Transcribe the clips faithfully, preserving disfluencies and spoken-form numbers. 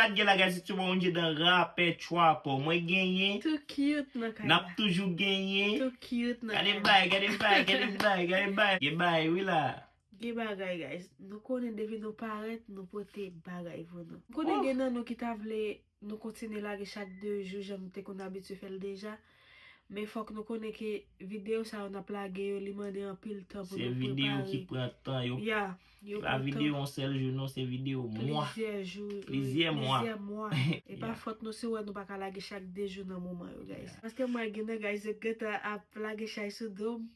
Gad gen la, guys, se sou One J dan rapè trapper. Mwen genyen. Too cute nan kay la. N ap toujou genyen. Too cute nan kay la. Gade bay, gade bay, gade bay, gade bay. Gen bay, wi la. Gen bagay, guys. Nou konnen depi nou parèt, nou pote bagay pou nou. M konnen gen nan nou ki ta vle nou kontinye lage chak de jou, jan nou te konn abitye fè l deja. Men fòk nou konnen ke videyo sa yo n ap lage yo, li mande anpil tan pou nou prepare. Se videyo ki pran tan, yo. Ya, yo pran tan. Se pa videyo yon sèl jou, non, se videyo mwa. Plizyè jou, wi, plizyè mwa. Plizyè mwa. E pa fòt nou si w wè nou pa ka lage chak de jou nan moman yo, guys. Paske m wè gen nan, guys, yo gentan ap lage chay sou do m.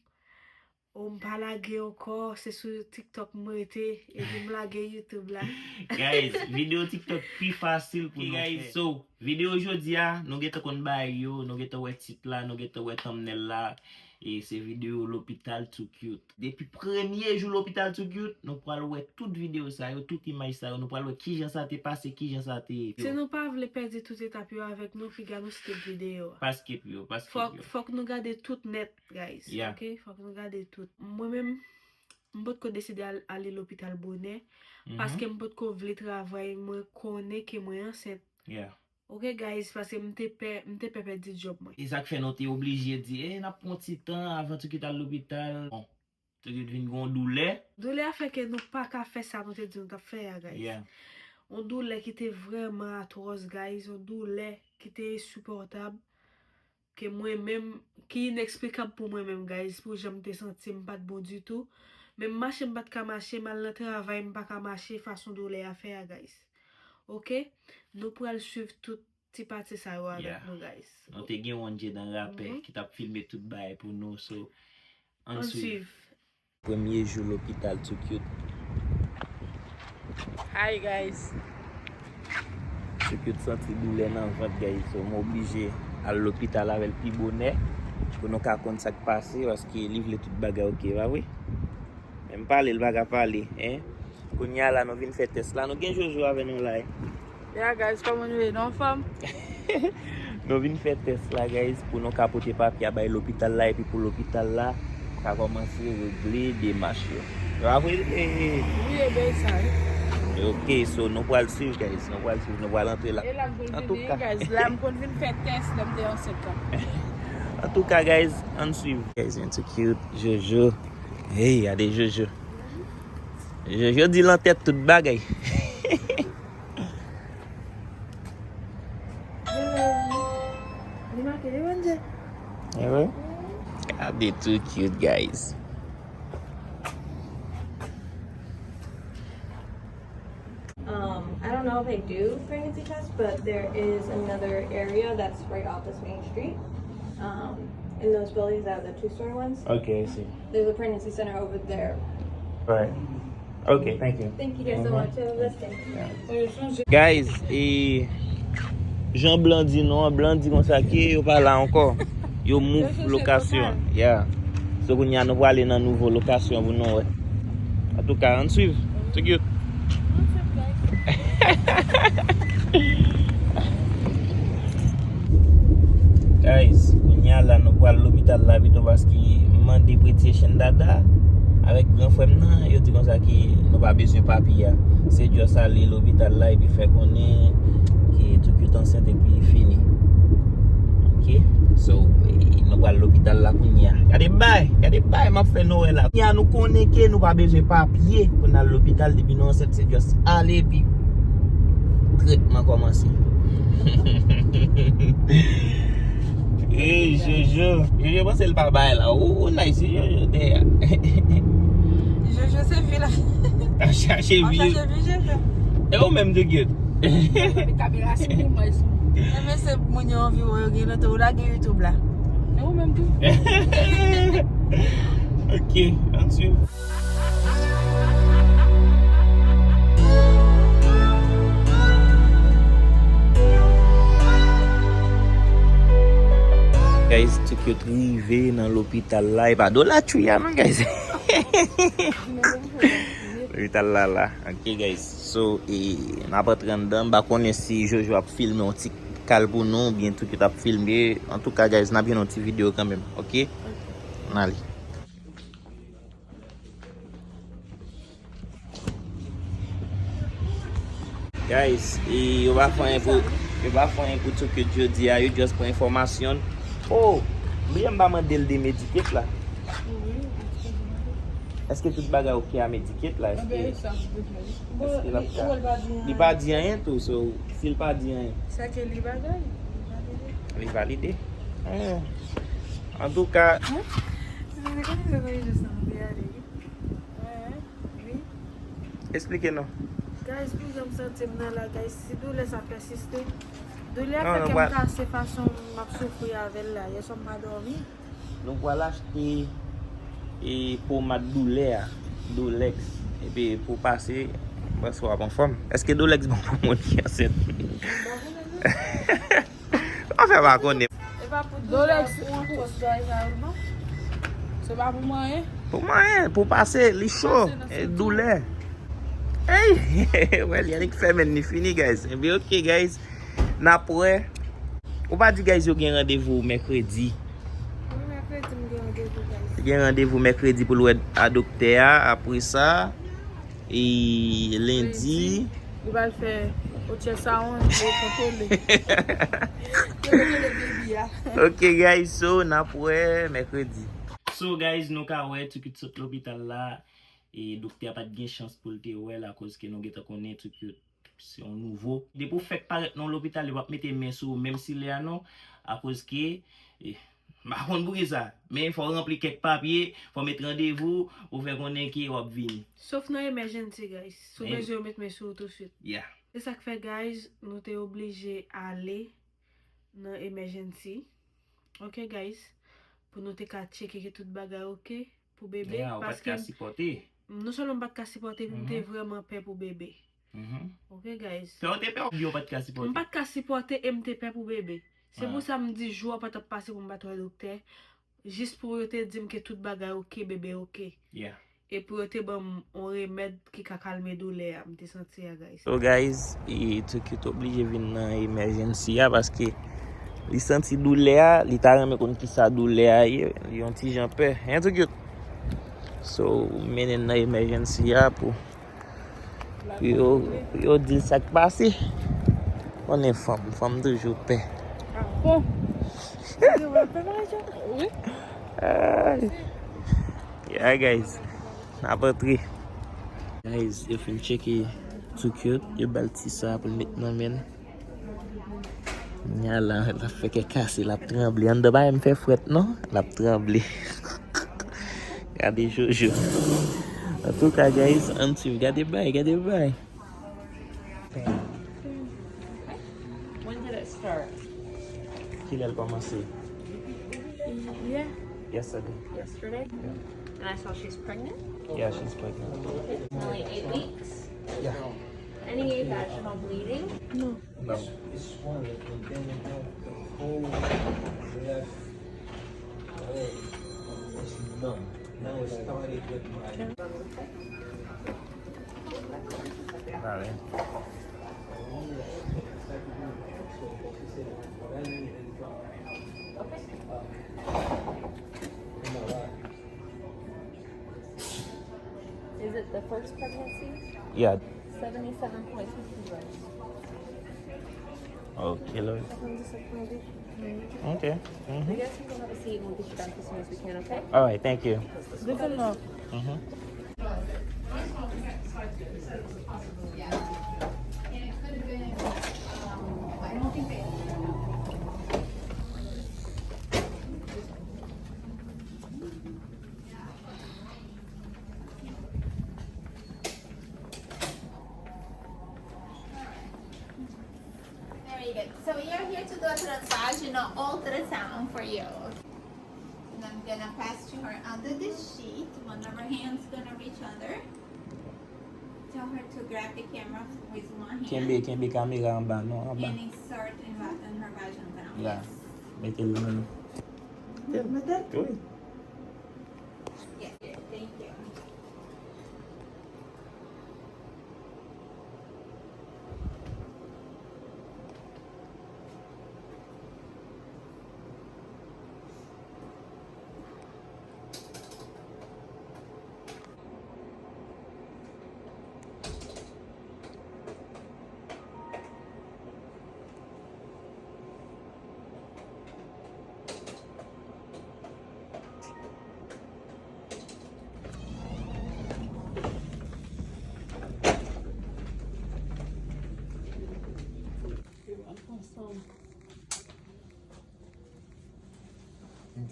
O, m pa lage ankò, se sou TikTok m rete, epi m lage YouTube la. Guys, videyo TikTok pi fasil pou nou fè. Ok, guys, so, videyo jodi a, nou gentan konn bagay yo, nou gentan wè tit la, nou gentan wè thumbnail la, e se videyo Lopital Too Cute. Depi premye jou Lopital Too Cute, nou pral wè tout videyo sa yo, tout imaj sa yo, nou pral wè kijan sa te pase, kijan sa te ye. Si nou pa vle pèdi tout etap yo avèk nou, piga nou skip videyo a. Pa skip yo, pa skip yo. Fòk, fòk nou gade tout nèt. Guys, yeah, ok? Fòk nou gade tout. Mwen menm, m potko deside al-, ale lopital bonè, mhm, paske m potko vle travay, mwen konnen ke mwen ansent. Yeah. Ok, guys, paske m te pè, m te pè pèdi djòb mwen. E sa k fè nou te oblije di, "Eh, n ap pran ti tan avan Too Cute al lopital." Bon, Too Cute vin gen yon doulè. Doulè a fè ke nou pa ka fè sa nou te di nou t ap fè a, guys. Yeah. Yon doulè ki te vrèman atwòs, guys. Yon doulè ki te ensipòtab. Ke mwen menm, ki ineksplikab pou mwen menm, guys, pou jan m te santi m, m pa t bon ditou. Men m mache, m pa t ka mache, m al nan travay, m pa ka mache, fason doulè a fè a, guys. Ok? Nou pral swiv tout ti pati sa yo avèk nou, guys. Yeah. Nou te gen One J dan rapè, mhm, ki t ap filme tout bagay pou nou, so, ann swiv. Ann swiv. Premye jou lopital Too Cute. Hi, guys. Too Cute santi doulè nan vant, guys. So, m oblije al lopital avè l pi bonè pou nou ka konn sa k pase, paske li vle tout bagay ok, pa vre? Men m pale, l pa ka pale, en. Kounye a la, nou vin fè tès la. Nou gen Jojo avè nou la, en. Ya, guys, kòman nou ye? Nou anfòm? Nou vin fè tès la, guys, pou nou ka pote papye a bay lopital la, epi pou lopital la ka kòmanse regle demach yo. Yo pa vre? Wi, e bèl sa, wi. Ok, so nou pral swiv, guys, nou pral swiv, nou pral antre la. E la m konn vini, guys, la m konn vin fè tès lè m te ansent la. Antouka, guys, ann swiv. Guys, yon ti cute, Jojo. Hey, gade Jojo. Jojo di l an tèt tout bagay. Li make li, Bondye. Ewe? Gade Too Cute, guys. Um, I don't know if I do pregnancy tests, but there is another area that's right off this main street. Um, in those buildings that are the two-story ones. Okay, I see. There's a pregnancy center over there. Right. Okay, thank you. Thank you guys so much. Have a blessed day. Yeah. Guys, e jan Blan di nou an, Blan di konsa ke yo pa la ankò. Yo move lokasyon. Yeah. So kounye a nou prale nan nouvo lokasyon pou nou wè. Antouka, ann swiv. Too Cute. Guys, kounye a la nou pral lopital la pito paske m mande Pretty Asian Dada avèk gran frè m nan, yo di konsa ke nou pa bezwen papye a. Se just ale lopital la epi fè konnen ke Too Cute ansent epi fini. Ok? So, e, nou pral lopital la kounye a. Gade bay, gade bay m ap fè nou wè la. Kounye a nou konnen ke nou pa bezwen papye pou n al lopital depi nou ansent, se just ale epi tretman kòmanse. Ey, Jojo. Jojo panse l pa bay la. Ou, ou nice, wi, Jojo, dèyè. Jojo se vi la. Ap chache vi. Ap chache vi, Jojo. E ou menm, Too Cute? Kamera sou mwen, sou mwen. Enben se moun yo anvi wè yo gen lontan ou lage YouTube la. E ou menm tou? Ok, ann swiv. Guys, Too Cute rive nan lopital la. E pa Dollar Tree a non, guys. Lopital la la. Ok, guys. So, e, n ap antre anndan. M pa konnen si Jojo ap filme yon ti kal pou nou, oubyen Too Cute ap filme. Antouka, guys, n ap jwenn yon ti videyo kanmenm, ok? Ok. Ann ale. Guys, e yo pa fè anyen pou, yo pa fè anyen pou Too Cute jodi a, yo just pran enfòmasyon. Oh, bliye m pa mande l de Medicaid la. Èske tout bagay oke a Medicaid la? Èske, èske l ap ka, li pa di anyen tou, so, si l pa di anyen. Sa ke li bagay? Li valide. Hmm. Antouka, Wi. Esplike nou. Guys, pou jan m santi m nan la, guys, si doulè sa pèsiste, doulè a fè kè m kase fason m ap soufri avè l la. Yè swa m pa dòmi. Nou pral achte e pomad doulè a, Dolex. Epi pou pase, m panse w ap anfòm. Èske Dolex bon pou moun ki ansent? Bon pou moun. Anfen, pa konnen. E pa pou doulè, pou anfòs bagay sa yo, non? Se pa pou manyen? Pou manyen, pou pase, li cho, e doulè. Ey! Wè, li annik fèmen, li fini, guys. Epi, ok, guys, n ap wè. Ou pa di, guys, yo gen randevou mèkredi. Wi, mèkredi, m gen randevou, guys. Li gen randevou mèkredi pou l wè a doktè a. Apre sa, e lendi. Lendi, li pral fè ultrasound pou kontwole. Pou kontwole baby a. Ok, guys, so, n ap wè mèkredi. So, guys, nou ka wè, Too Cute sot lopital la, e doktè a pa t gen chans pou l te wè l akoz ke nou gentan konnen Too Cute se yon nouvo. Depi w fèk parèt nan lopital, yo p ap mete men sou ou, menm si lè a non, akoz ke, eh, m pa konn poukisa, men fò w ranpli kèk papye, fò w met randevou, pou fè konnen ke w ap vini. Sof nan emergency, guys. Si w bezwen, yo met men sou ou tousuit. Yeah. Se sa k fè, guys, nou te oblije ale nan emergency. Ok, guys? Pou nou te ka tcheke ke tout bagay ok pou bebe. Yeah, ou pa t ka sipòte. Non sèlman m pa t ka sipòte, men m te vrèman pè pou bebe. Mhm. Ok, guys? Pè ou te pè oubyen ou pa t ka sipòte? M pa t ka sipòte e m te pè pou bebe. Se pou sa m di jou a pa t ap pase pou m pa t wè doktè. Jis pou yo te di m ke tout bagay ok, bebe ok. Yeah. E pou yo te ban m yon remèd ki ka kalme doulè a m te santi a, guys. So, guys, e Too Cute oblije vin nan emergency a paske li santi doulè a, li ta renmen konn kisa doulè a ye, li yon ti jan pè. Hein, Too Cute? So, mennen l nan emergency a pou Pou yo, pou yo di l sa k pase. Konnen fanm, fanm toujou pè. Ah bon? Wi. Ay. Yeah, guys. N ap antre. Guys, yo fin tcheke Too Cute. Yo ba l ti sa pou l met nan men l. Nya la, l ap fè kè kase, l ap tranble. Anndan pa menm fè frèt non, l ap tranble. Gade Jojo. Antouka, guys, ann swiv. Gade bay, gade bay. When did it start? Kilè l kòmanse? Yeah. Yesterday. Yesterday? Yeah. And I saw she's pregnant? Yeah, she's pregnant. It's only eight weeks? Yeah. Any vaginal bleeding? No. No. It's, it's swollen, and then it had the whole left leg. It's numb. Now it started with my Vale. Is it the first pregnancy? Yeah. Seventy-seven point two kilos. Okay, Lord. I'm disappointed. Okay. Mm-hmm. I guess we can have a seat and we'll get you back as soon as we can, okay? All right, thank you. Good to know. Mm-hmm. Very good. So we are here to do a transvaginal ultrasound for you. And I'm gonna pass to her under the sheet. One of her hands gonna reach under. Tell her to grab the camera with one hand. Kenbe, kenbe kamera anba, non, anba. And insert in, va- in her vaginal canal. Yeah. Yes. Mete l nan. Mete l? Wi. Yes, yes, thank you.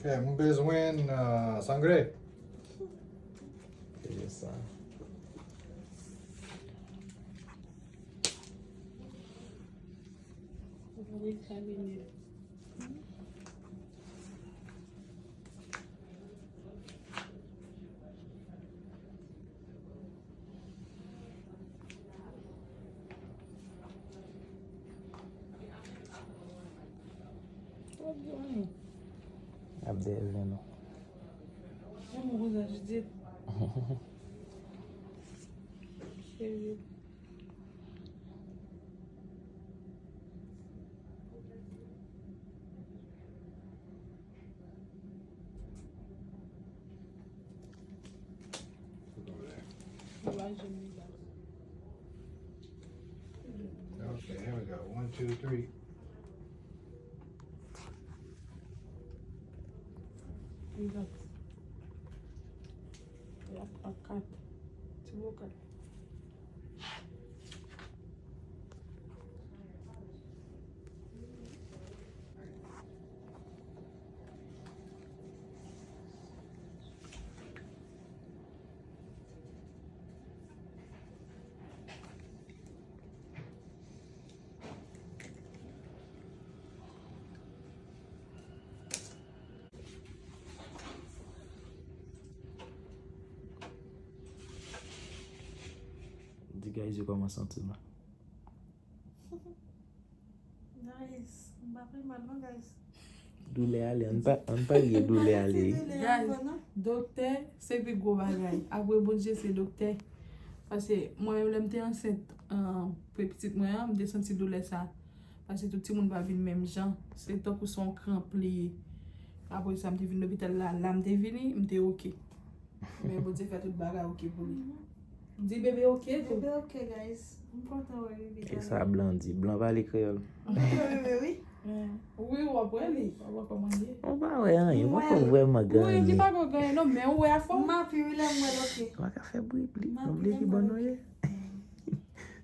Ok, m bezwen, uh, sangre. Se jis sa. Ap dèyè vin nou. Janm wouj la, Judith. Cheri. Okay, here we go. One, two, three. Egzak. Kat. Ti mo kat. Di guys yo kòman santi m la. Guys, m pa pi mal non, guys. Doulè ale, ann pa, ann pa rye doulè ale. Guys, doktè se pi gwo bagay. Apre Bondye se doktè. Paske mwen menm lè m te ansent, uh, pou pitit mwen an, m te santi doulè sa. Paske tout timoun pa vin menm jan. Se tankou se yon kranp li ye. Apre sa, m te vin lopital la, la m te vini, m te oke. Men Bondye fè tout bagay oke pou li. Di bebe oke tou. Bebe oke, guys. M kontan wè bebe. E sa blan di. Blan pale kreyòl. M kontan wè bebe, wi. Wi, w ap wè li. W ap wè kòman li ye. Ou pa wè anyen, ou poko vrèman gen anyen. Wi, li pa ko gen anyen non, men ou wè a fò. M api wi lè m wè l oke. Ou pa ka fè bri, bri, nou bliye ki bò nou ye.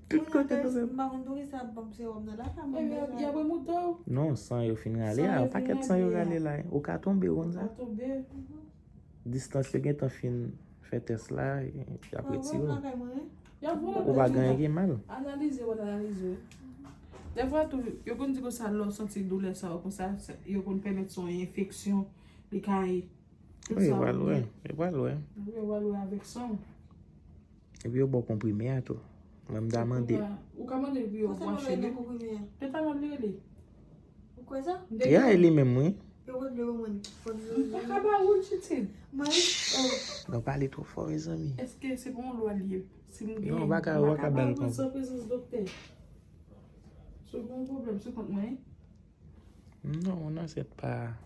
Tout kote nou menm. M pa konn poukisa ap ban m sewòm nan la, sa mwen bezwen. Y ap remoutre w. Non, san yo fin rale a, pakèt san yo rale la. Ou ka tonbe, ou konn sa. Ou ka tonbe. Distans yo gentan fin fè tès la, y ap retire w. Ou pa gen anyen ki mal. Analize, w analize. Dèfwa tou, yo konn di konsa, lè w santi doulè sa yo konsa, yo konn pèmèt se yon enfeksyon, li ka ye. Wi, yo pral wè, yo pral wè. Wi, yo pral wè avèk san w. Epi yo ba w konprime a tou. Mwen m ta mande. Ou ka mande pou yo wache li. Tetanòl li rele. Ou kwè sa? Ya, e li menm, wi. Yo regle yo mwen. M pa ka ba ou l, Titid. Mwen, oh. Non, pale twò fò, mezanmi. Èske se pa yon lwa li ye? Si m gen, non, ou pa ka, ou pa ka ba l konsa. San prezans doktè. Si w gen yon pwoblèm sou kont mwen, wi. Non, non, se pa,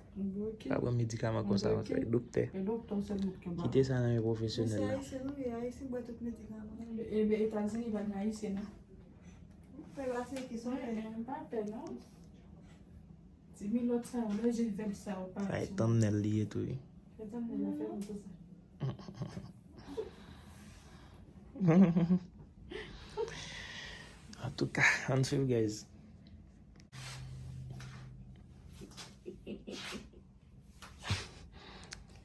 pa pran medikaman konsa, konsa. E doktè. Kite sa nan men pwofesyonèl la. Men se ayisyen nou ye, ayisyen bwè tout medikaman. Ebyen, Etazini pa gen ayisyen, non. Pè la, se ki son pè. M pa pè, non. Ti milòt sa yo, lè je vèb sa yo pati. Sa e tannèl li ye tou, wi. Se tannèl la fè m konsa. Antouka, ann swiv, guys.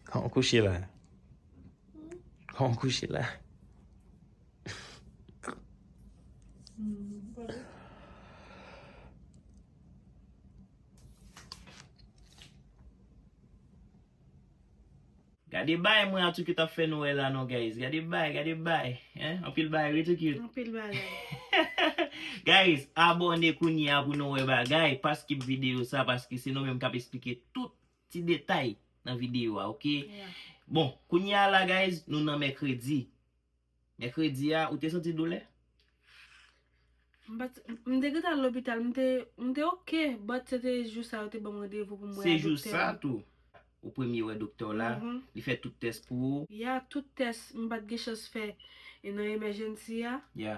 Kòman w kouche la? Kòman w kouche la? Gade bay mwen Atukit ap fè nou wè la non, guys. Gade bay, gade bay. Hein? Anpil bay, wi, Atukit. Anpil bagay. Guys, abòne kounye a pou nou wè bagay pa skip videyo sa, paske se nou menm k ap esplike tout ti detay nan videyo a, oke? Yeah. Bon, kounye a la, guys, nou nan mèkredi. Mèkredi a, ou te santi doulè? M pa t, m te gentan al lopital, m te, m te oke, but se te jou sa yo te ban m randevou pou m wè a doktè a. Se jou sa tou. Ou premye wè doktè w la, li fè tout tès pou ou. Ya, tout tès, m pa t gen chans fè e nan emergency a. Ya.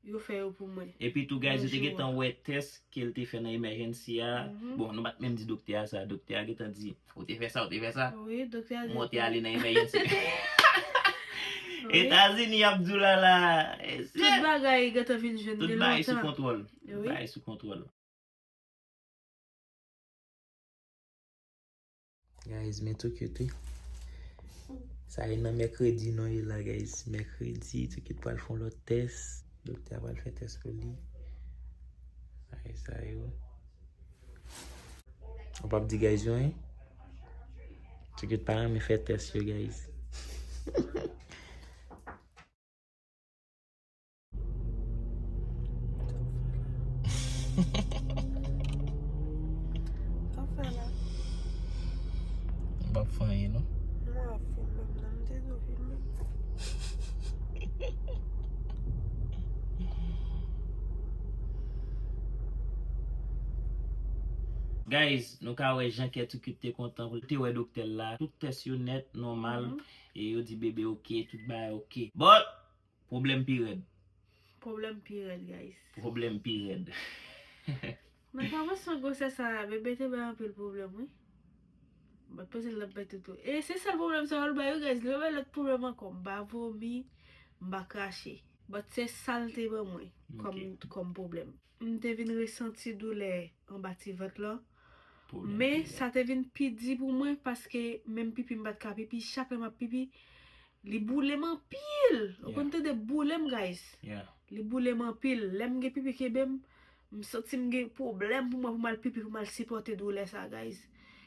Yo fè yo pou mwen. Epi tou, guys, yo te gentan wè tès ke l te fè nan emergency a. Bon, nou pa t menm di doktè a sa. Doktè a gentan di, ou te fè sa, ou te fè sa. Wi, doktè a di. Mwen te ale nan emergency. Wi. Etazini, y ap di w la la. Tout bagay gentan vin jwenn li lontan. Tout bagay sou kontwòl. Wi. Tout bagay sou kontwòl. Guys, men Too Cute, wi. Sa e nan mèkredi nou ye la, guys. Mèkredi, Too Cute pral fè yon lòt tès. Doktè a pral fè tès pou li. Sa e sa yo. Ou p ap di guys yo, hein? Too Cute pa renmen fè tès yo, guys. Sa w fè la? M p ap fè anyen, non. Mwen ap filme m nan, m te di w filme. Guys, nou ka wè jan kè Too Cute te kontan pou l te wè doktè l la. Tout tès yo nèt, nòmal. Mhm. E yo di bebe oke, tout bagay oke. But, pwoblèm pi rèd. Pwoblèm pi rèd, guys. Pwoblèm pi rèd. Nan kòmansman gwosès sa, bebe te bay anpil pwoblèm, wi. But poze l ap bay toutou. E se sèl pwoblèm sa yo l bay, wi, guys. Li pa bay lòt pwoblèm ankò. M pa vomi, m pa krache. But se sa l te ban mwen kòm, ok, kòm pwoblèm. M te vin resanti doulè anba ti vant lan. Pwoblèm. Men pi sa te vin pi di pou mwen paske menm pipi m pa t ka pipi. Chak lè m ap pipi, li boule m anpil. Ou konn tande boule m, guys. Yeah. Li boule m anpil. Lè m gen pipi kenbe m, m santi m gen pwoblèm pou mwen pou m al pipi, pou m al sipòte doulè sa, guys.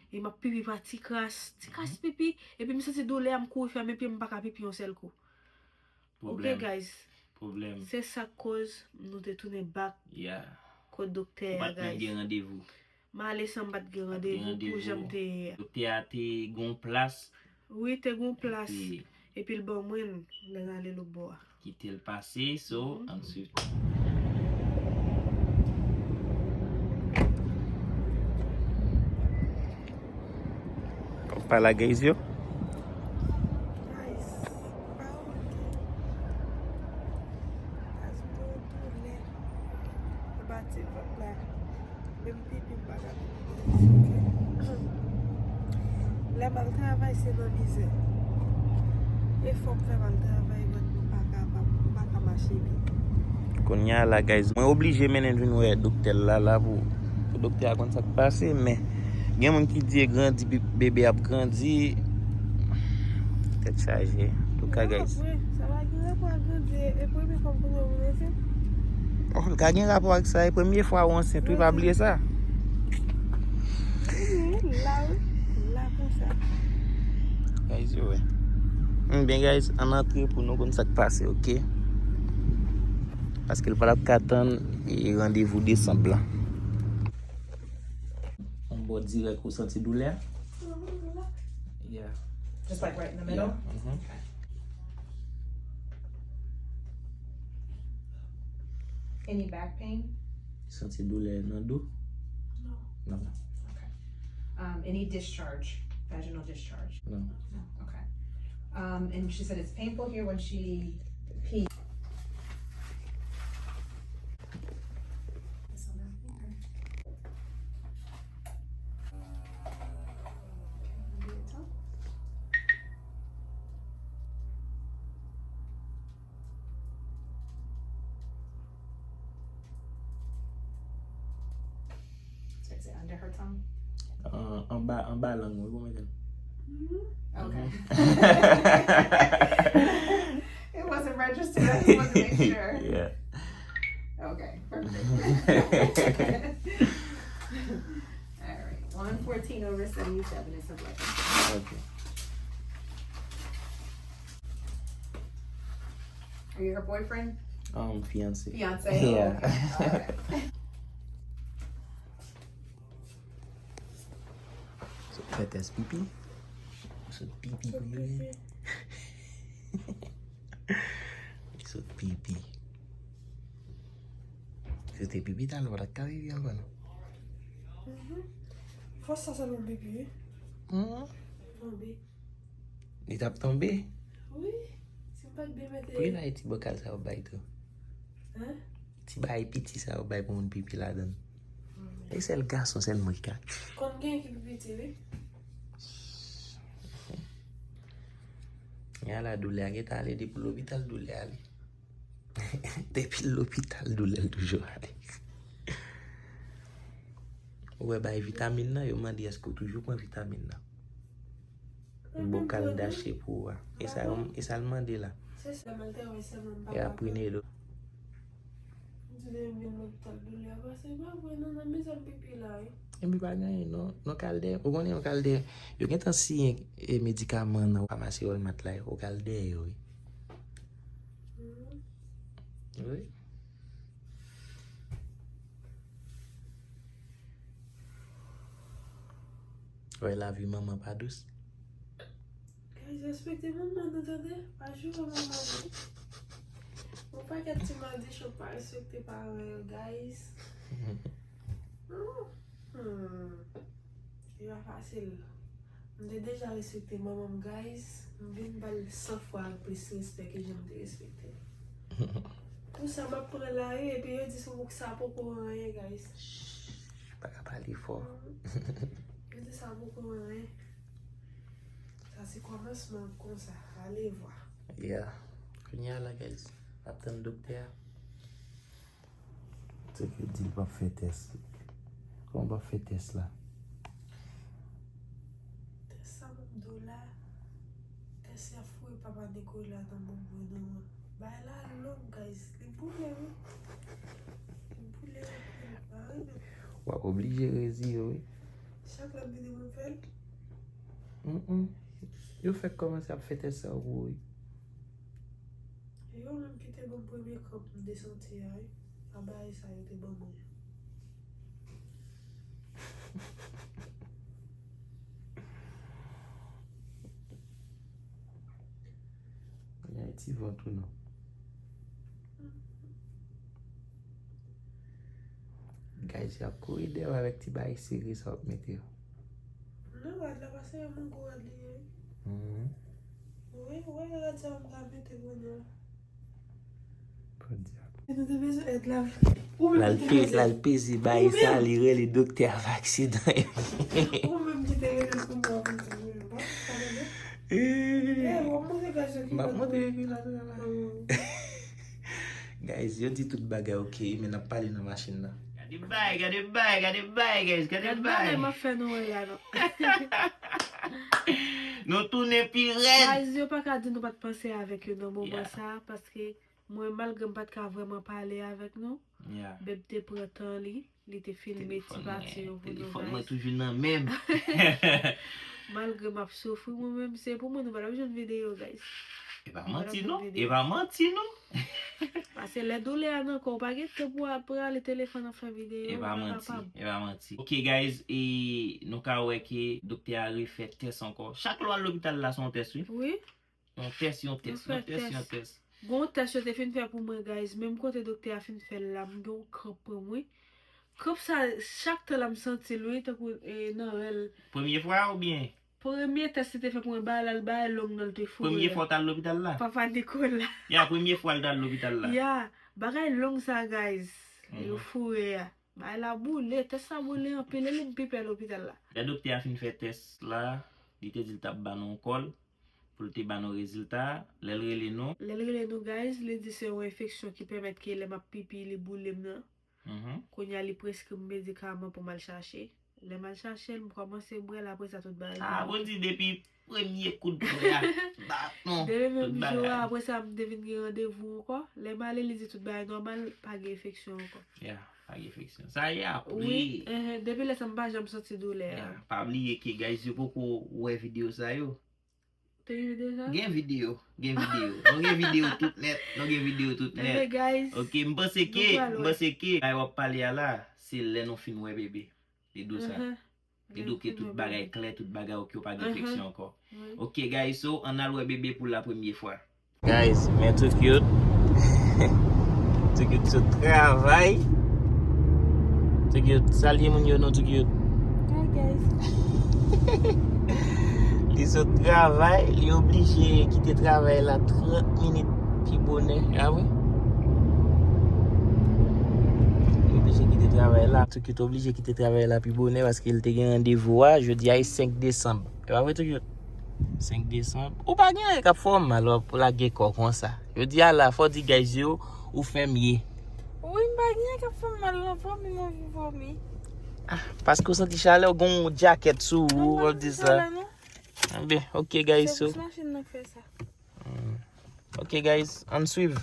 E m ap pipi pa ti kras, ti kras pipi. Epi m santi doulè a, m kouri fèmen pye m, m pa ka pipi yon sèl kou. Ok, pwoblèm, guys. Pwoblèm. Se sa k koz nou te tounen back, yeah, kot doktè a, guys. Ou pa t menm gen randevou. M ale san m pa t gen randevou pou jan m te ye a. Doktè a te gon plas. Wi, te gon plas. Epi, epi l ban mwen l lè n ale lòt bò a. Kite l pase, so, mhm, ann swiv. Pale a guys yo. Guys, pa oke. Guys, m gen yon doulè anba ti vant la. Menm pipi m pa ka pipi, guys, oke. Lè m al travay, se nan mizè. Efò m fè m al travay, but m pa kapab, m pa ka mache byen. Kounye a la, guys, mwen oblije mennen l vin wè doktè l la, la pou, pou doktè a konn sa k pase, men gen moun ki di e grandi, bi-, bebe ap grandi. Tèt chaje. Antouka, guys. Sa pa gen rapò ak grandi, e premye fwa m konnen moun ansent. Oh, l ka gen rapò ak sa, e premye fwa ou ansent, wi, pa bliye sa. Wi, la, wi. La konsa. Guys, yo, wè. Ebyen, guys, ann antre pou nou konn sa k pase, oke? Paske l pa t ap ka tann, e, randevou desanm lan. Yon bò dirèk ou santi doulè a? Yeah. Just, like, right in the middle? Yeah. Mm-hmm. Okay. Any back pain? Santi doulè nan do? No. Non. Okay. Um, any discharge, vaginal discharge? Non. No. Okay. Um, and she said it's painful here when she pees. So is it under her tongue? Uh, anba, anba lang mwen, pou mete l. Okay. It wasn't registered. I just wanted to make sure. Yeah. Okay, perfect. All right. One fourteen over seventy-seven is her blood pressure. Okay. Are you her boyfriend? Um, fiancé. Fiancé? Yeah. Okay. All right. Sot fè tès pipi. Sot pipi pou yo ye. Sot pipi. Si w te pipi talè, w pa t ap ka viv ankò non. Mhm. Fòs sa sèlman pipi, wi. Mhm. Tonbe. Li t ap tonbe? Wi. Si m pa t byen mete. Pou ki bay ti bokal sa yo bay tou? Hein? Ti bagay piti sa yo bay pou moun pipi ladan l. Mhm. E sèl gason sèlman ki ka. Konn gen ki pi piti, wi. Gen la doulè a gentan ale depi lopital doulè ale. Depi lopital doulè l toujou ale. Ou wè bay vitamin nan, yo mande èske w toujou pran vitamin nan. Bokal dache pou ou a. E sa, e sa l mande la. Se sa, m al travay sèlman, m pa E a papa. Prinelo. M di, "Lè m vin lopital, doulè a pase." Pa vre, non, nan mizè m pipi la, wi. Epi pa gen anyen, non. Non, k al dèyè. Ou konnen, ou k al dèyè. Yo gentan siyen e medikaman nan famasi Walmart la, ou k al dèyè yo, wi. Mhm. Wi. Wè, lavi manman pa dous. Guys, respekte manman nou, tande? Pa joure manman nou. Yon pakèt ti madichon pa respekte paran yo, guys. Hmm. E pa fasil. M te deja respekte manman m, guys. M vin ba l san fwa plis respè ke jan m te respekte l. Pou sa m ap pran la, wi, epi yo di sou bouk sa poko anyen, guys. Shh, pa ka pale fò. Yo di sa poko anyen. Sa se kòmansman konsa. Alevwa. Yeah. Kounye a la, guys, n ap tann doktè a. Se ke di l p ap fè tès. Kòman p ap fè tès la? Tès sa m ap di w la, tès y ap foure papa Nikola nan bonbon nou an. Bagay la long, guys. Li boule, wi. Li boule anpil. Pa renmen. W ap oblije reziye w, wi. Chak lè m vini, mwen fè l. Mm-mm. Yo fèk kòmanse ap fè tès sa yo pou ou, wi. E yo menm ki te ban m premye kranp m te santi a, wi. A bagay sa yo te ban mwen. Gen ti vant ou non. Guys, y ap kouri dèyè w avèk ti bagay sere sa w ap mete yo. Non, rad la pa se yon gwo rad li ye. Mhm. Wi, wè rad sa m ka mete kounye a. Podyab. E nou te bezwen èd la. Ou menm ki te bezwen. L al peze bagay sa, li rele doktè a fè aksidan. Ou menm ki te rele pou mwen, pou mwen, pa, pa rele. Eh, w ap montre gaz yo ki m ap montre yo ki la travay. Guys, yo di tout bagay ok, men n ap pale nan machin nan. Gade bay, gade bay, gade bay, guys, gade bay. Gad bagay m ap fè nou wè la, non. Nou tounen pi rèd. Guys, yo pa ka di nou pa t panse avèk yo nan moman sa, paske mwen, malgre m pa t ka vrèman pale avèk nou, Beb te pran tan li, li te filme ti pati yo pou nou, guys. Telefòn mwen toujou nan men m. Malgre m ap soufri mwen menm, se pou mwen nou pa t ap jwenn videyo, guys. E pa manti non, e pa manti non. Paske lè doulè a nan kò w, pa gen tan pou w ap prale telefòn ap fè videyo, ou pa kapab. E pa manti, e pa manti. Ok, guys, e nou ka wè ke doktè a refè tès ankò. Chak lè w al lopital la, se yon tès, wi. Wi. Yon tès, yon tès, yon tès, yon tès. Gon tès yo te fin fè pou mwen, guys. Menm kote doktè a fin fè l la, m gen yon kranp pran mwen. Kranp sa, chak tan la m santi l, wi, tankou, e, nan rèl. Premye fwa oubyen? Premye tès li te fè pou mwen, bagay la, l bagay long nan l te foure. Premye fwa w t al lopital la? Papa Nikola. Ya, premye fwa l t al lopital la. Ya, bagay long sa, guys. Yo foure a. Bagay la boule, tès la boule anpil, e li m pi pè lopital la. Lè doktè a fin fè tès la, li te di l t ap ba nou yon kòl, pou l te ba nou rezilta, lè l rele nou. Lè l rele nou, guys, li di se yon enfeksyon ki pèmèt ke lè m ap pipi, li boule m nan. Mhm. Kounye a, li preskri m medikaman pou m al chache. Lè m al chache l, m kòmanse bwè l, apre sa, tout bagay vin. Ah, bon, di depi premye kout bwè a, ba, non, tout bagay. Depi menm jou a, apre sa, m te vin gen randevou ankò. Lè m ale, li di tout bagay nòmal, pa gen enfeksyon ankò. Ya, pa gen enfeksyon. Sa ye apre. Wi, enhen, depi lè sa, m pa janm santi doulè a. Ya, pa bliye ke, guys, yo poko wè videyo sa yo. Te gen videyo sa? Gen videyo, gen videyo. Nou gen videyo tout nèt, nou gen videyo tout nèt. Enben, guys, ok, m panse ke, m panse ke, ay w ap pale a la, se lè nou fin wè bebe. Li di w sa. Li di w ke tout bagay klè, tout bagay ok, yo pa gen enfeksyon ankò. Ok, guys, so, ann al wè bebe pou la premye fwa. Guys, men Too Cute. Too Cute sot travay. Too Cute, salye moun yo non, Too Cute. Hi, guys. Li sot travay, li oblije kite travay la trant minit pi bonè. A wi? Li oblije kite travay la. Too Cute oblije kite travay la pi bonè paske li te gen randevou a. Jodi a e senk desanm. E pa vre, Too Cute? Senk desanm. Ou pa gen anyen k ap fè w mal, w ap lage kò w konsa. Jodi a la, fò w di guys yo, ou fèm ye. Wi, m pa gen anyen k ap fè m mal, non, vòmi, m anvi vòmi. Ah, paske w santi chalè, w gen yon djakèt sou ou, w ap di sa. Non, m pa santi chalè, non. Anben, ok, guys, so. Se bous machin nan k fè sa. Ok, guys, ann swiv.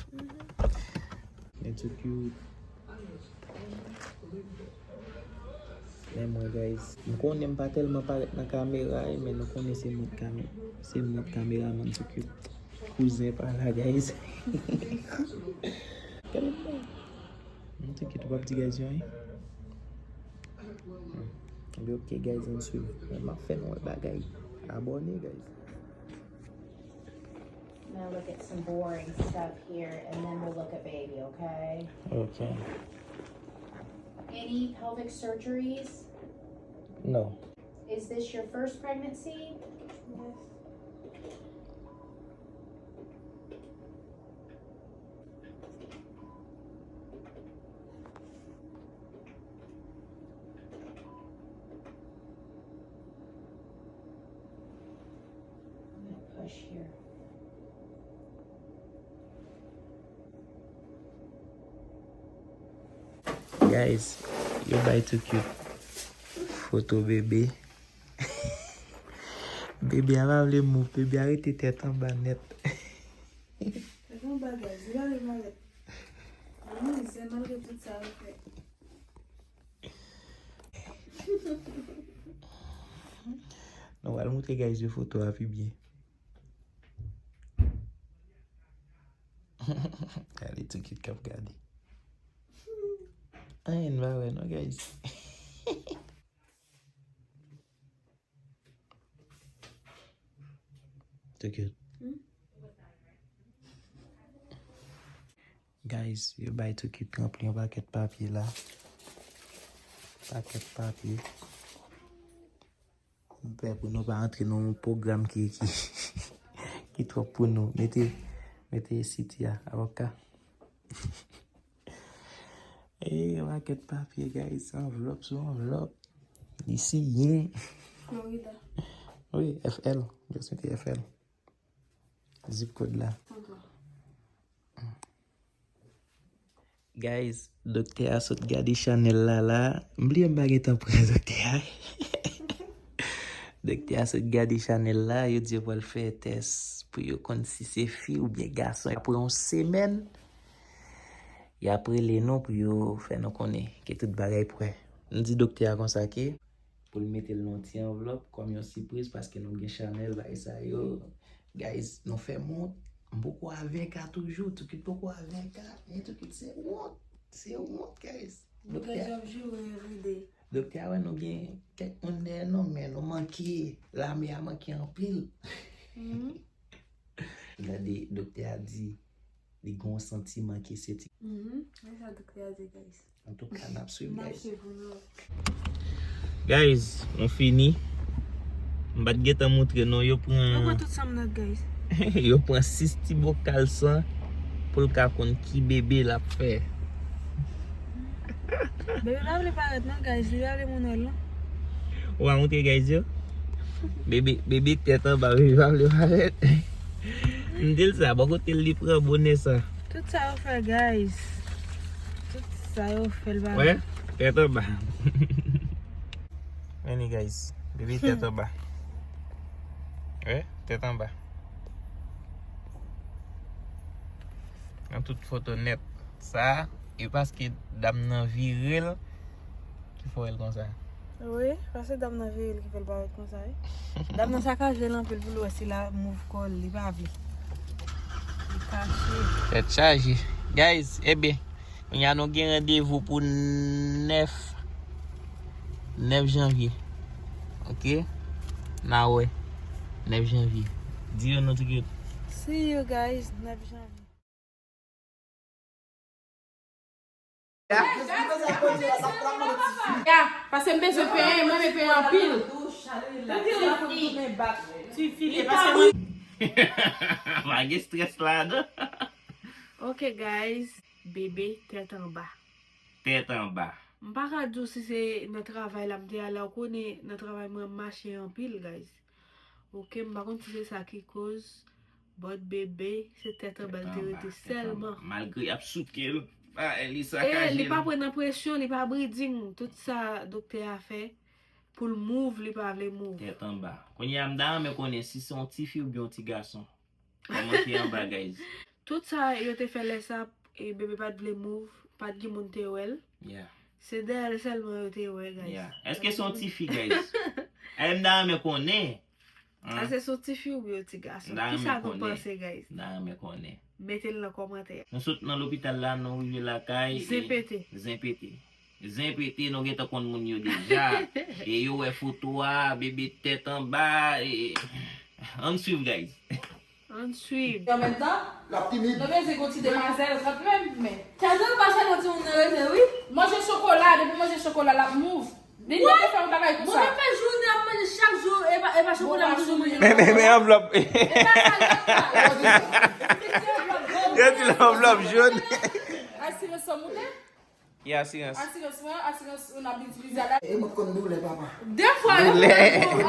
Men too cute. Men mwen, guys, m konnen m pa tèlman parèt nan kamera, men nou konnen se mwen k kame-, se mwen k kameramann too cute. Kouzen pa la, guys. Gade m. M too cute, w ap di guys yo, hein? Anben, ok, guys, ann swiv. Men m ap fè nou wè bagay. Abòne, guys. I'm gonna look at some boring stuff here, and then we'll look at baby, okay? Okay. Any pelvic surgeries? No. Is this your first pregnancy? I'm gonna push here. Guys, yo bay too cute foto bebe. Bebe a pa vle move, bebe a rete tèt anba nèt. Tèt anba, guys, li pa vle parèt. Li mizè malgre tout sa yo fè. Nou pral montre guys yo foto a pi byen. Gade too cute k ap gade. Anyen n pa wè non, guys. Too cute. Guys, yo bay too cute ranpli yon pakèt papye la. Pakèt papye. M pè pou nou pa antre nan yon pwogram ki, ki, ki twòp pou nou. Mete, mete siti a, avoka. E, yon pakèt papye, guys. Anvlòp sou anvlòp. Li siyen. Florida. Wi, F L. Just mete F L. Zip code la. Santo. Guys, doktè a sot gade chanèl la la. M bliye m pa gentan pran doktè a. Doktè a sot gade chanèl la, yo di yo pral fè tès pou yo konn si se fi oubyen gason. Apre yon semèn, y ap rele nou pou yo fè nou konnen ke tout bagay prè. M di doktè a konsa ke pou l mete l nan yon ti anvlòp kòm yon sipriz paske nou gen chanèl, bagay sa yo. Guys, nou fè m wont. M poko a ven ka toujou. Too cute poko a ven ka. Men too cute se wont. Se wont, guys. Doktè a, doktè a wè nou gen kèk moun dèyè nou, men nou manke. Lame a manke anpil. Gade, doktè a di li gen yon santiman ke se ti. Mhm. Men sa doktè a di, guys. Antouka, n ap swiv, guys. Guys, nou fini. M pa t gentan montre nou, yo pran. Yo pran tout sa m nan, guys. Yo pran sis ti bokal san pou l ka konn ki bebe l ap fè. Bebe pa vle parèt non, guys. Li pa vle moun wè l non. Ou pa montre, guys, yo? Bebe, bebe tèt anba, bebe pa vle parèt. M di l sa, bò kote l li pran bonè sa. Tout sa yo fè, guys. Tout sa yo fè l pa. Wè, tèt anba. Men li, guys, bebe tèt anba. Wè, tèt anba. Nan tout foto nèt. Sa, e paske dam nan vire l ki fè w wè l konsa. Wi, paske dam nan vire l ki fè l parèt konsa, wi. Dam nan sakaje l anpil pou l wè si l ap move kò l, li pa vle. Li kache. Tèt chaje. Guys, ebyen, kounye a nou gen randevou pou nèf, nèf janvye. Ok? N a wè. Nèf janvye. Di yo non, too cute. See you, guys, nèf janvye. Ya, paske m bezwen penyen, mwen renmen penyen anpil. Ti fi, paske mwen. Pa gen strès ladan. Ok, guys, bebe tèt anba. Tèt anba. M pa ka di w si se nan travay la m te ale, ou konnen nan travay mwen m mache anpil, guys. Ok, m pa konn si se sa ki koz, but bebe, se tèt anba l te rete sèlman. Malgre y ap souke l, pa, li sakaje l. E li pa pran nan presyon, li pa breeding. Tout sa doktè a fè, pou l move, li pa vle move. Tèt anba. Kounye a, m ta renmen konnen si se yon tifi oubyen yon ti gason. Kòmante anba, guys. Tout sa yo te fè lè sa, e bebe pa t vle move, pa t gen moun te wè l. Yeah. Se dèyè l sèlman yo te wè, guys. Yeah. Èske se yon tifi, guys? Ay, m ta renmen konnen. Sa se sou tifi oubyen yon ti gason? Kisa nou panse, guys? M ta renmen konnen. Mete l nan kòmantè. Nou sot nan lopital la, nou rive lakay. Zen pete. Zen pete. Zen pete, nou gentan konn moun yo deja. E yo wè foto a, bebe tèt anba. E, ann swiv, guys. Ann swiv. An menm tan, l ap timid. Nou bezwen gon ti demwazèl kanmenm, men. Tèt anba sa nan timoun nan rete, wi. Manje chokola, depi manje chokola, l ap move. Li te fè yon bagay konsa. Mwen fè jounen ap manje chak jou, e pa, e pa chokola m toujou manje. Men, men, men anvlòp. E pa sa l ap fè. Yo di l anvlòp jòn. Asirans san moute? Ki asirans? Asirans mwen, asirans ou n ap itilize a la. E mwen konn doulè, papa. Defwa, yo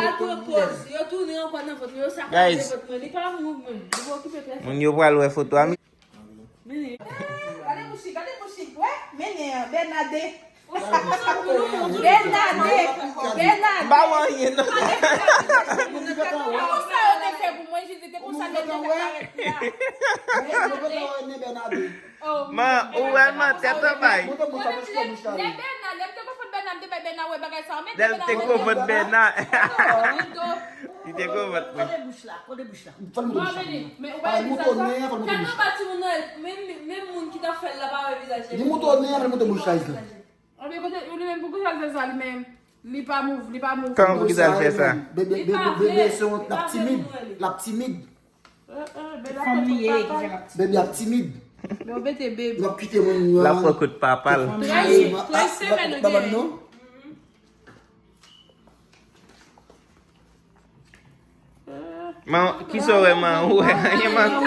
al pran poz, yo tounen ankò nan vant mwen, yo sakaje vant mwen. Li pa move menm, li pa okipe pèsonn. Moun yo pral wè foto a. Gade bouch li, gade bouch li. Wè, mennen an, Bernade. Bernade, Bernade. M pa wè anyen, non. Konsa yo te fè pou mwen, Jezi, te konsa Bernade te parèt la. Man, ou wè man, tèt anba. Lè Bernade, lè m te konfwont Bernade, m te bay Bernade wè bagay sa, men lè l te konfwont Bernade. Li te konfwont mwen. Kote bouch la, kote bouch la. Fò l mouton bouch la. Ay, mouton nen an, fò l mouton bouch la. Tèt anba timoun nan, menm, menm moun ki t ap fè l la pa wè vizaj li. Li mouton nen an, fò l mouton bouch la, Isla. Anben kote, li menm pou kisa l fè sa, li menm? Li pa move, li pa move. Kòman pou kisa l fè sa? Bebe, bebe, bebe, se yon, l ap timid, l ap timid. Fanm li ye ki fè l ap timid. Bebe ap timid. Yo mete bebe. L ap kite moun yo. L ap pran kout papa l. Trèz, trèz semèn ou genyen. Man, kisa w wè, man? Ou wè anyen, man?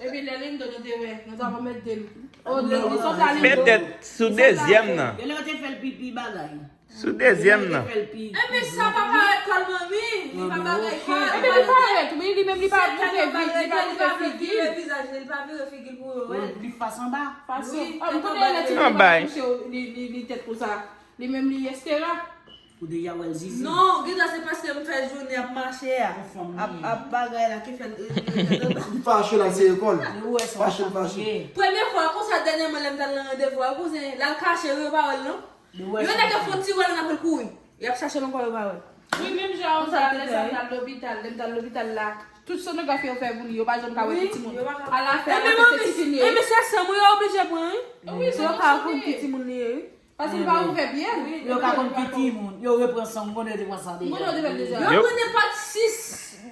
Epi lè Lindo nou te wè, nou t ap mèt de l. O, li sot a Lindo. Petèt sou dezyèm nan. Yo lè yo te fè l pipi bagay. Sou dezyèm nan. Yo te fè l pipi. Enben sa pa parèt kòl manmi. Li pa bagay kòl. Enben li parèt, wi, li menm li pa moutre vi, li pa moutre figi l. Li pa vire vizaj li, li pa vire figi l pou yo wè l. Li fas anba. Fason. Wi, tèt anba. Li, li, li tèt konsa. Li menm li estera. Ou deja wè l zizi. Non, gentan se paske m fè jounen ap mache a. Ap, ap bagay la ki fè l. Li fache la, se lekòl. Fache, fache. Premye fwa konsa, dènyèman lè m t al nan randevou a, kouzen, l al kache, yo pa wè l non. Yo nèk yo fè yon ti wè l, nan pou l kouri. Y ap chache l ankò, yo pa wè l. Wi, menm jan konsa, lè sa m t al lopital, lè m t al lopital la, tout sonografi yo fè pou li, yo pa janm ka wè ki timoun. Alafè, alafè, se ti fi li ye. Enben se san mwen yo oblije pran, wi. Wi, se yo ka konn ki timoun li ye, wi. Paske li pa ouvè pye l. Yo ka konn ki timoun. Yo repran san, m konnen yo te pran san deja. M konnen yo te fè l deja. Yo pran nenpòt sis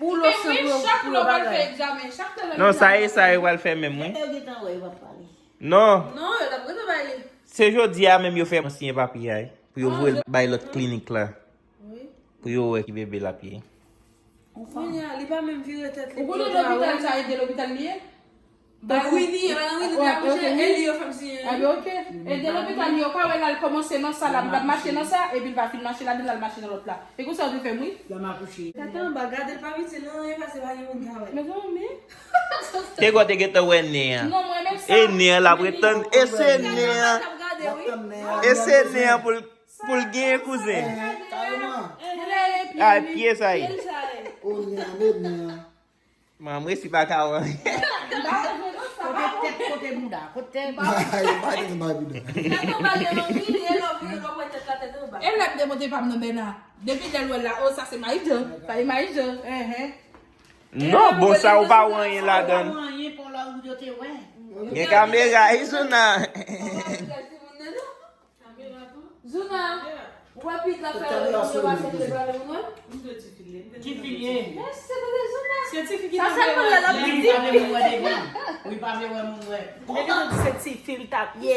boulo san pou yo, pou yo bagay. Chak lè yo al fè egzamen, chak lè yo al fè egzamen. Non, sa e sa yo pral fè menm, wi. Yo gentan wè, yo p ap pale. Non. Non, yo t ap gentan bay li. Se jodi a menm yo fè mwen siyen papye a, wi. Pou yo voye l bay lòt klinik la. Wi. Pou yo wè ki bebe l ap ye. Kounye a, li pa menm vire tèt li pou yo ta wè l. Ou konnen lopital sa, e de lopital li ye? Bay Winnie, bay Winnie te akouche, e li yo fè m siyen. Enben, oke. E de lopital li, yo ka wè l al kòmanse nan sa la, l ap mache nan sa, epi l pa fin mache ladan l, l al mache nan lòt la. E konsa yo te fè m, wi. L ap akouche. Tèt anba, gade l pa piti non, e pase pa gen moun ka wè. Mezanmi. Te gò te gentan wè nen an. Non, mwen menm sa. E nen an, l ap ret tann. E se nen an. E se nen an pou l Pou l genyen kouzen. Kareman. Ay, pye sa ye. O, nen an, men nen an. Man, m resi pa ka wè anyen. Kote tèt, kote bouda, kote tèt. Ay, pa gen bay bouda. E lè m te monte pa m nan Bèna. Depi lè l wè l la, o, sa se Mayijan. Sa se Mayijan. Enhen. Non, bon, sa ou pa wè anyen ladan. Ou pa wè anyen pou lò ou yo te wè. Gen kamera, Izuna. Zuna, ou wè pit la fè yo pase pou yo prale moun wè? Ki fi l ye? Mèsi, se kote Zuna. Se ti fi ki ta vle wè moun wè devan. Wi, pa vle wè moun wè. Epi nou di se ti fi l t ap ye.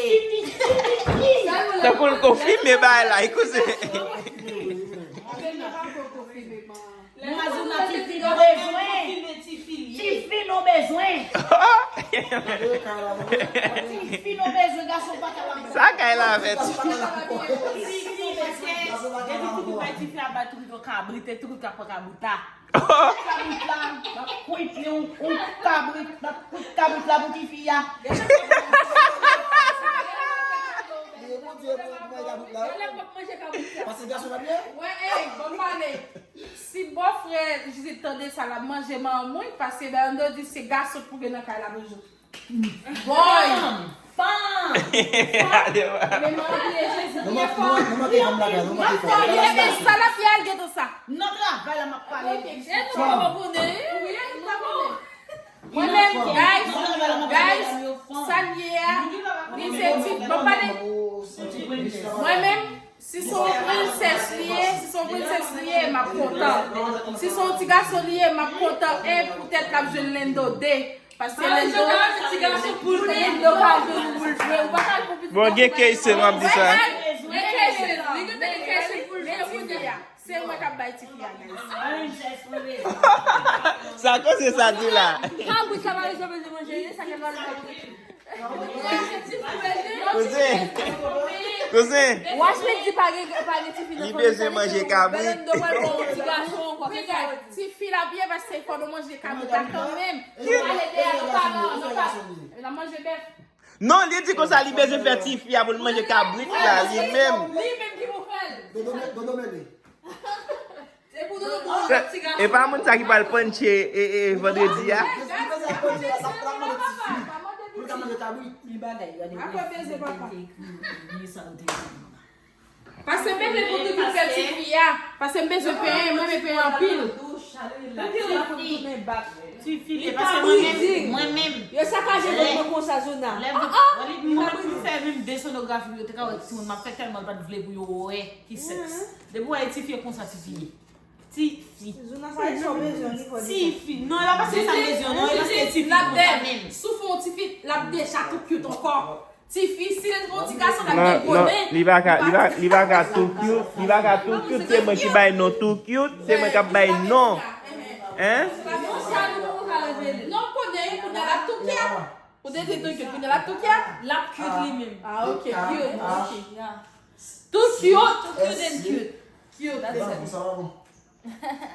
Tankou l konfime bagay la, li koze. Mwen Zuna, ti fi nou bezwen. Ti fi nou bezwen. Ti fi nou bezwen, gason pa ka la. Sa kay la fè ti fi. Ti fi nou bezwen. Depi ti fi bay ti fi a bay tout yon kabrit, e tout yon kabrit la. Kabrit la, n ap kwit li yon, yon kabrit, n ap kwit kabrit la pou ti fi a. Mwen lè m ap manje kabrit la. Paske gason pa byen. Wè, ey, bon pale. Si bòfrè Judith tande sa, l ap manje manmouy, paske Bernardo di se gason k pou gen nan kay la toujou. Boy! Pam! Pam! Men mwen priye Jezi. Nou manke, nou manke, nou manke fanm lakay, nou manke fanm lakay. Sa l ap fè al gentan sa. Nan travay la m ap pale. E nou pa konnen. Wi, nou pa konnen. Mwen menm, guys, guys, sa l ye a, li se ti, bon, pale. Mwen menm, si se yon prensès li ye, si se yon prensès li ye, m ap kontan. Si se yon ti gason li ye, m ap kontan. E poutèt l ap jwenn Lendo de. Paske Lendo, Lendo ka jwenn pou l jwe. Ou pa ka pou pitit gason. Bon, gen kèy sè m ap di sa. Gen kèy sè, li gen kèy sè pou l jwe. Se mwen k ap bay tifi a, guys. Sa koze sa di la? Kabrit sa pa bezwen manje, sa gen valè. Kouzen, kouzen. Wachman di pa gen, pa gen tifi nan fanmi sa. Li bezwen manje kabrit. Bèlèndo pral pran yon ti gason ankò. Tifi la byen paske fò nou manje kabrit la kanmenm. Nou pale de a, nou pa, nou pa. N ap manje bèf. Non, li di konsa li bezwen fè tifi a pou l manje kabrit la, li menm. Li menm ki pou fè l. Dodo mele. Se pou Dodo pran ti gason. E pa moun sa ki pral panche e, e, vandredi a? Li bezwen panche sa pou l mande tifi. Pou l ka manje kabrit. Li bagay, gade. Apre beze papa. Li sa l te di. Paske m bezwen pou Doudou fè tifi a. Paske m bezwen penyen, mwen renmen penyen anpil. Tifi, tifi, li pa paske mwen menm, mwen menm. Yo sakaje vant mwen konsa, Zona. Lè mwen, mwen menm pou fè menm de sonografi pou yo te ka wè timoun, m ap fè tèlman l pa t vle pou yo wè ki sèks. Depi w wè tifi e konsa tifi ye. Tifi. Zona sa e sa w bezwen, li fò di sa. Tifi. Non, e pa paske sa m bezwen, non, e paske tifi konsa menm. Si w fè yon tifi, l ap deja tou cute ankò. Tifi, si l gon ti gason, l ap gen gwo nen. Li pa ka, li pa, li pa ka too cute, li pa ka too cute, se mwen ki bay non too cute, se mwen k ap bay non. Hein? Non, konnen, kounye a l ap too cute. Ou te di too cute, kounye a l ap too cute? L ap cute li menm. Ah, ok, cute, ok. Too cute, too cute and cute. Cute, that's it.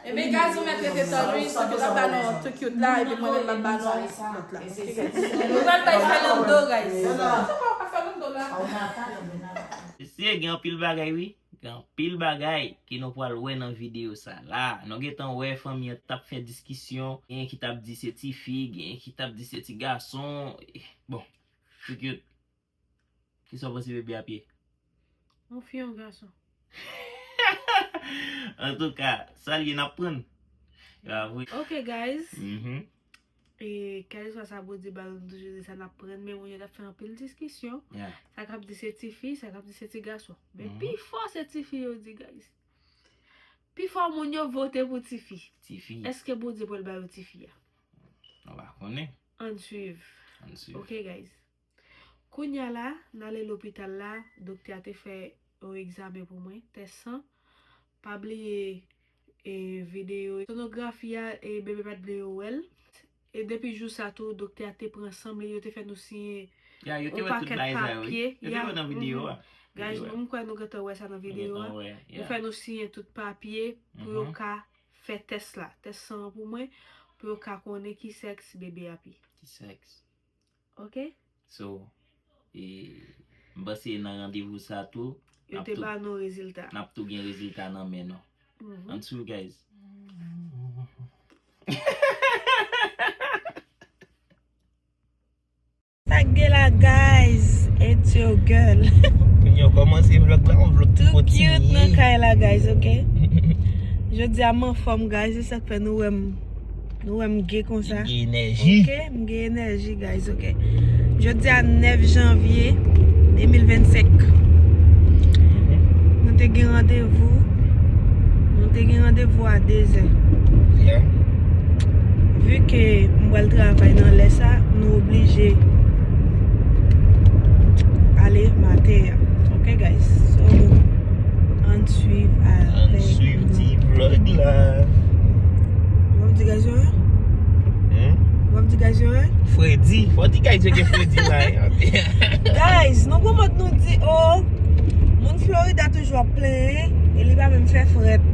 Ebyen, guys, nou mèt rete tann, wi, Tokyo t ap ba nou Tokyo la, epi mwen menm m ap ba nou Tokyo la. Nou pral bay Fernando, guys. Antouka, pa Fernando la. Mesye, gen anpil bagay, wi. Gen anpil bagay ke nou pral wè nan videyo sa la. Nou gentan wè fanmi an t ap fè diskisyon. Genyen ki t ap di se tifi, genyen ki t ap di se ti gason. Bon, Tokyo. Kisa w panse bebe ap ye? Yon fi, yon gason. Antouka, sa l ye n ap prann. Yo avwe. Ok, guys. Mhm. E, kèlkeswa sa Bondye ba nou, nou toujou di sa n ap prann, men moun yo t ap fè anpil diskisyon. Yeah. Sa k ap di se tifi, sa k ap di se ti gason. Men pi fò se tifi yo di, guys. Pi fò moun yo vote pou tifi. Tifi. Èske Bondye pral ba yo tifi a? Nou pa konnen. Ann swiv. Ann swiv. Ok, guys. Kounye a la, n ale lopital la, doktè a te fè yon egzamen pou mwen, tès san. Pa bliye, e, videyo sonografi a, e, bebe pa t vle yo wè l. E depi jou sa tou, doktè a te pran san m li, yo te fè nou siyen yon pakèt papye. Yo te wè nan videyo a. Guys, m kwè nou gentan wè sa nan videyo a. Yo fè nou siyen tout papye pou yo ka fè tès la, tès san an pou mwen, pou yo ka konnen ki sèks bebe ap ye. Ki sèks. Ok? So, e, m panse nan randevou sa tou, yo te ba nou rezilta. N ap tou gen rezilta nan men nou. Mhm. Ann swiv, guys. Sa k gen la, guys? It's your girl. Kounye a w kòmanse vlòg la, yon vlòg ki kontinye. Too cute nan kay la, guys, ok? Jodi a m anfòm, guys, se sa k fè nou wè m, nou wè m gen konsa. Gen enèji. Ok, m gen enèji, guys, ok. Jodi a nèf janvye de mil vennsenk. Nou te gen randevou. Nou te gen randevou a de zè. Yeah. Vu ke m pral travay nan lè sa, nou oblije ale maten an. Ok, guys? So, ann swiv avèk nou. Ann swiv ti vlòg la. W ap di guys yo, hein? Hmm? W ap di guys yo, hein? Fredi. Fò di guys yo ke Fredi la, hein? Guys, nou gon mòd nou di, oh, moun Florida toujou ap plenyen, e li pa menm fè frèt.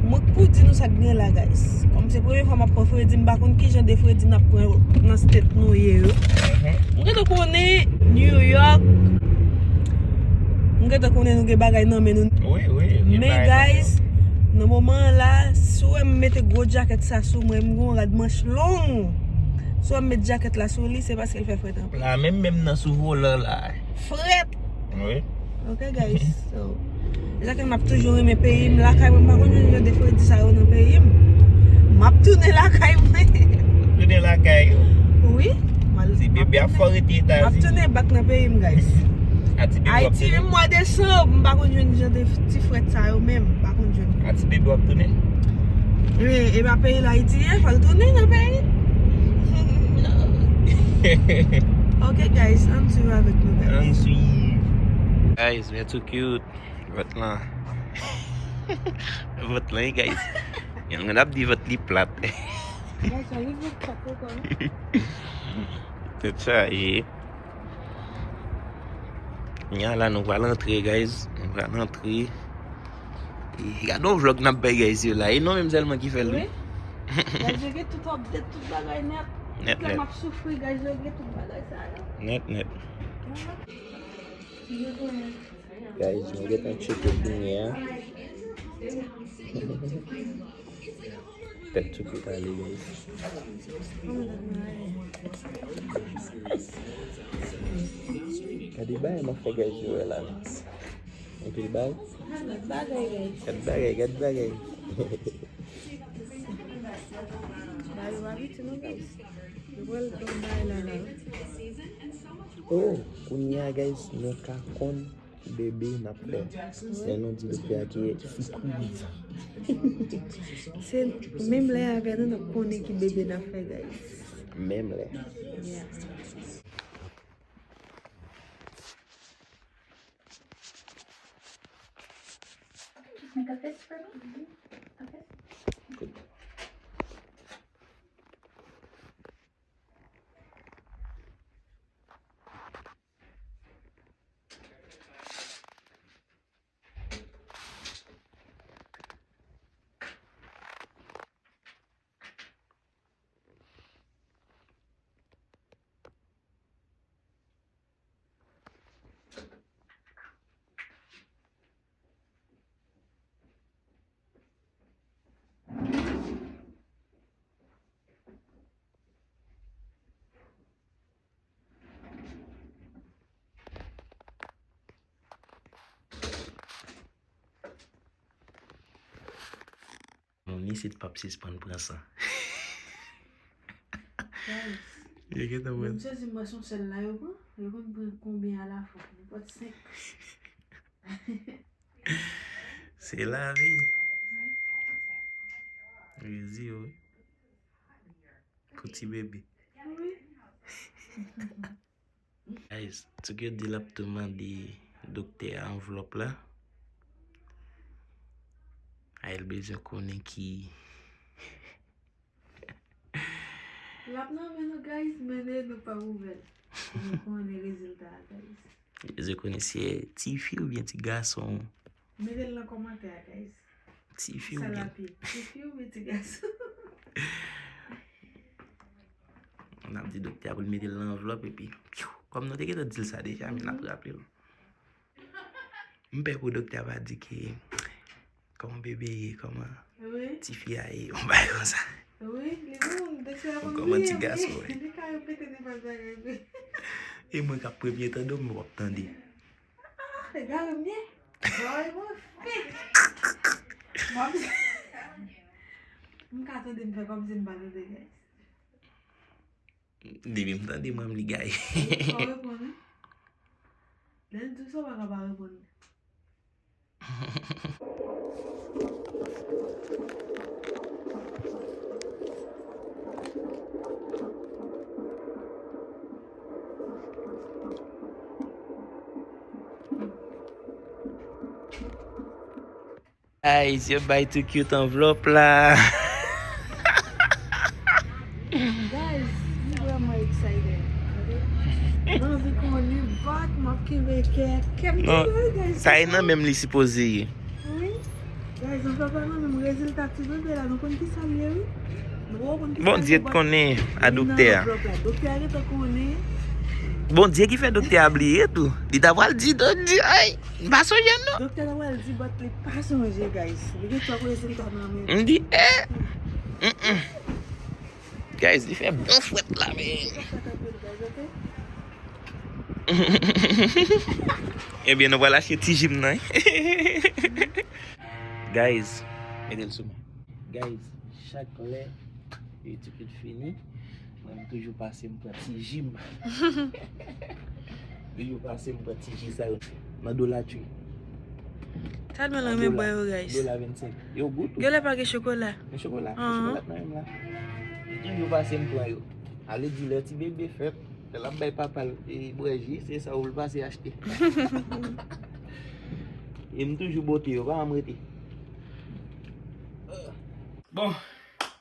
Mwen k pou di nou sa k gen la, guys. Kòm se premye fwa m ap pran fredi, m pa konn ki jan de fredi n ap pran nan state nou ye yo. Mhm. M gentan konnen New York, M gentan konnen nou gen bagay nan men nou. Wi, wi, gen bagay nan men nou. Men guys, nan moman an la, si w wè m mete gwo djakèt sa sou mwen, m gen yon rad manch long. Si w wè m met djakèt la sou li, se paske l fè frèt anpil. La menm, menm nan sou volan la. Frèt! Wi. Ok, guys, so, e sa ke m ap toujou renmen peyi m, lakay mwen, m pa konn jwenn jan de fredi sa yo nan peyi m. M ap tounen lakay mwen. Tounen lakay ou? Wi. M al, ti bebe ap fò rete Etazini. M ap tounen back nan peyi m, guys. A ti bebe w ap tounen? Ayiti, menm mwa desanm, m pa konn jwenn jan de ti frèt sa yo menm, m pa konn jwenn. A ti bebe w ap tounen? E, e pa peyi l Ayiti ye, fò l tounen nan peyi l. Ok, guys, ann swiv avèk nou, guys. Ann swiv. Guys, we are too cute. Vant lan. Vant lan, wi, guys. Yon moun ap di vant li plat. Guys, sa li vant plat, ou konn. Tèt chaje. Nya la, nou pral antre, guys. Nou pral antre. E gade yon vlog n ap bay, guys, yo la. E nou menm sèlman ki fè l, wi. Wi. Guys, yo gen tout update, tout bagay nèt. Nèt, nèt. Tout lè m ap soufri, guys, yo gen tout bagay sa yo. Nèt, nèt. Guys, nou gentan tcheke kounye a. Tèt tou kout ale, guys. Gade bagay m ap fè, guys, yo wè la. Anpil bagay. Gad bagay, guys. Gad bagay, gad bagay. Bagay yo abitye nou, guys. Yo pral ban bagay la, la. Oh, kounye a, guys, nou ka konn bebe n ap fè. Lè nou di doktè a ke sikwiz. Se menm lè a, gade, n ap konnen ki bebe n ap fè, guys. Menm lè. Yeah. Just make a fist for me. A fist. Good. Moun isit p ap sispann pran san. Guys, yo gentan pran. Moun sezi m wè se yon sèl la yo pran. Yo konn pran konbyen alafwa? Nenpòt senk. Se lavi. Rezi yo, wi. Pou ti bebe. Wi. Guys, Tokyo di l ap tou mande doktè a anvlòp la. Ay, l bezwen konnen ki. L ap nan men nou, guys, men nou pa ouvè l. Pou nou konnen rezilta a, guys. Li bezwen konnen si e tifi oubyen ti gason. Mete l nan kòmantè a, guys. Tifi oubyen. Sa l ap ye. Tifi oubyen ti gason. N ap di doktè a pou l mete l nan anvlòp epi, pyou, kòm nou te gentan di l sa deja, men n ap raple l. M pè pou doktè a pa di ke kòman bebe ye, kòman tifi a ye, yon bagay konsa. Wi, li menm, doktè a konn bliye vre. Kòman ti gason ye. Li ka repete nenpòt bagay vre. E mwen k ap premye tande w, men w ap tande. Ah, egare m ye. Boy, mwen fè. M ap, m ka tande m fè kòmsi m pa tande, guys. Depi m tande mwen, m li gaye. Fò w reponn, wi. Lè l di w sa, w pa ka pa reponn. Guys, yo bay Too Cute anvlòp la. Guys, m vrèman excited. Ok? M anvi konnen, but m ap kenbe kè. Kè m tou bèl, guys. Non, sa e nan men m li sipoze ye. Wi. Guys, anvlòp la nan men m, rezilta ti bebe la, nou konn ki sa l ye, wi. Nou poko konn ki sa l ye, but li nan anvlòp la. Bondye t konnen a doktè a. Doktè a gentan konnen. Bondye ki fè doktè a bliye tou. Li ta pral di, Bondye, ay, m pa sonje non. Doktè ta pral di, but li pa sonje, guys. Li gen twòp rezilta nan men. M di, eh. Mm-mm. Guys, li fè bon fwèt la, men. Ebyen, nou pral achte ti jim nan. Guys, mete l sou mwen. Guys, chak lè etid fini, mwen m toujou pase m pran ti jim. Toujou pase m pran ti ji sa yo nan Dollar Tree. Tèlman l renmen bwè yo, guys. Dola vennsenk. Yo gou tou. Genlè pa gen chokola. Gen chokola. Gen chokola nan menm la. Li toujou pase m pran yo. Ale di lè ti bebe fèt, lè l ap bay papa l, e, bwè ji, se sa ou l pase achte. E m toujou bote yo, pa janm rete. Bon,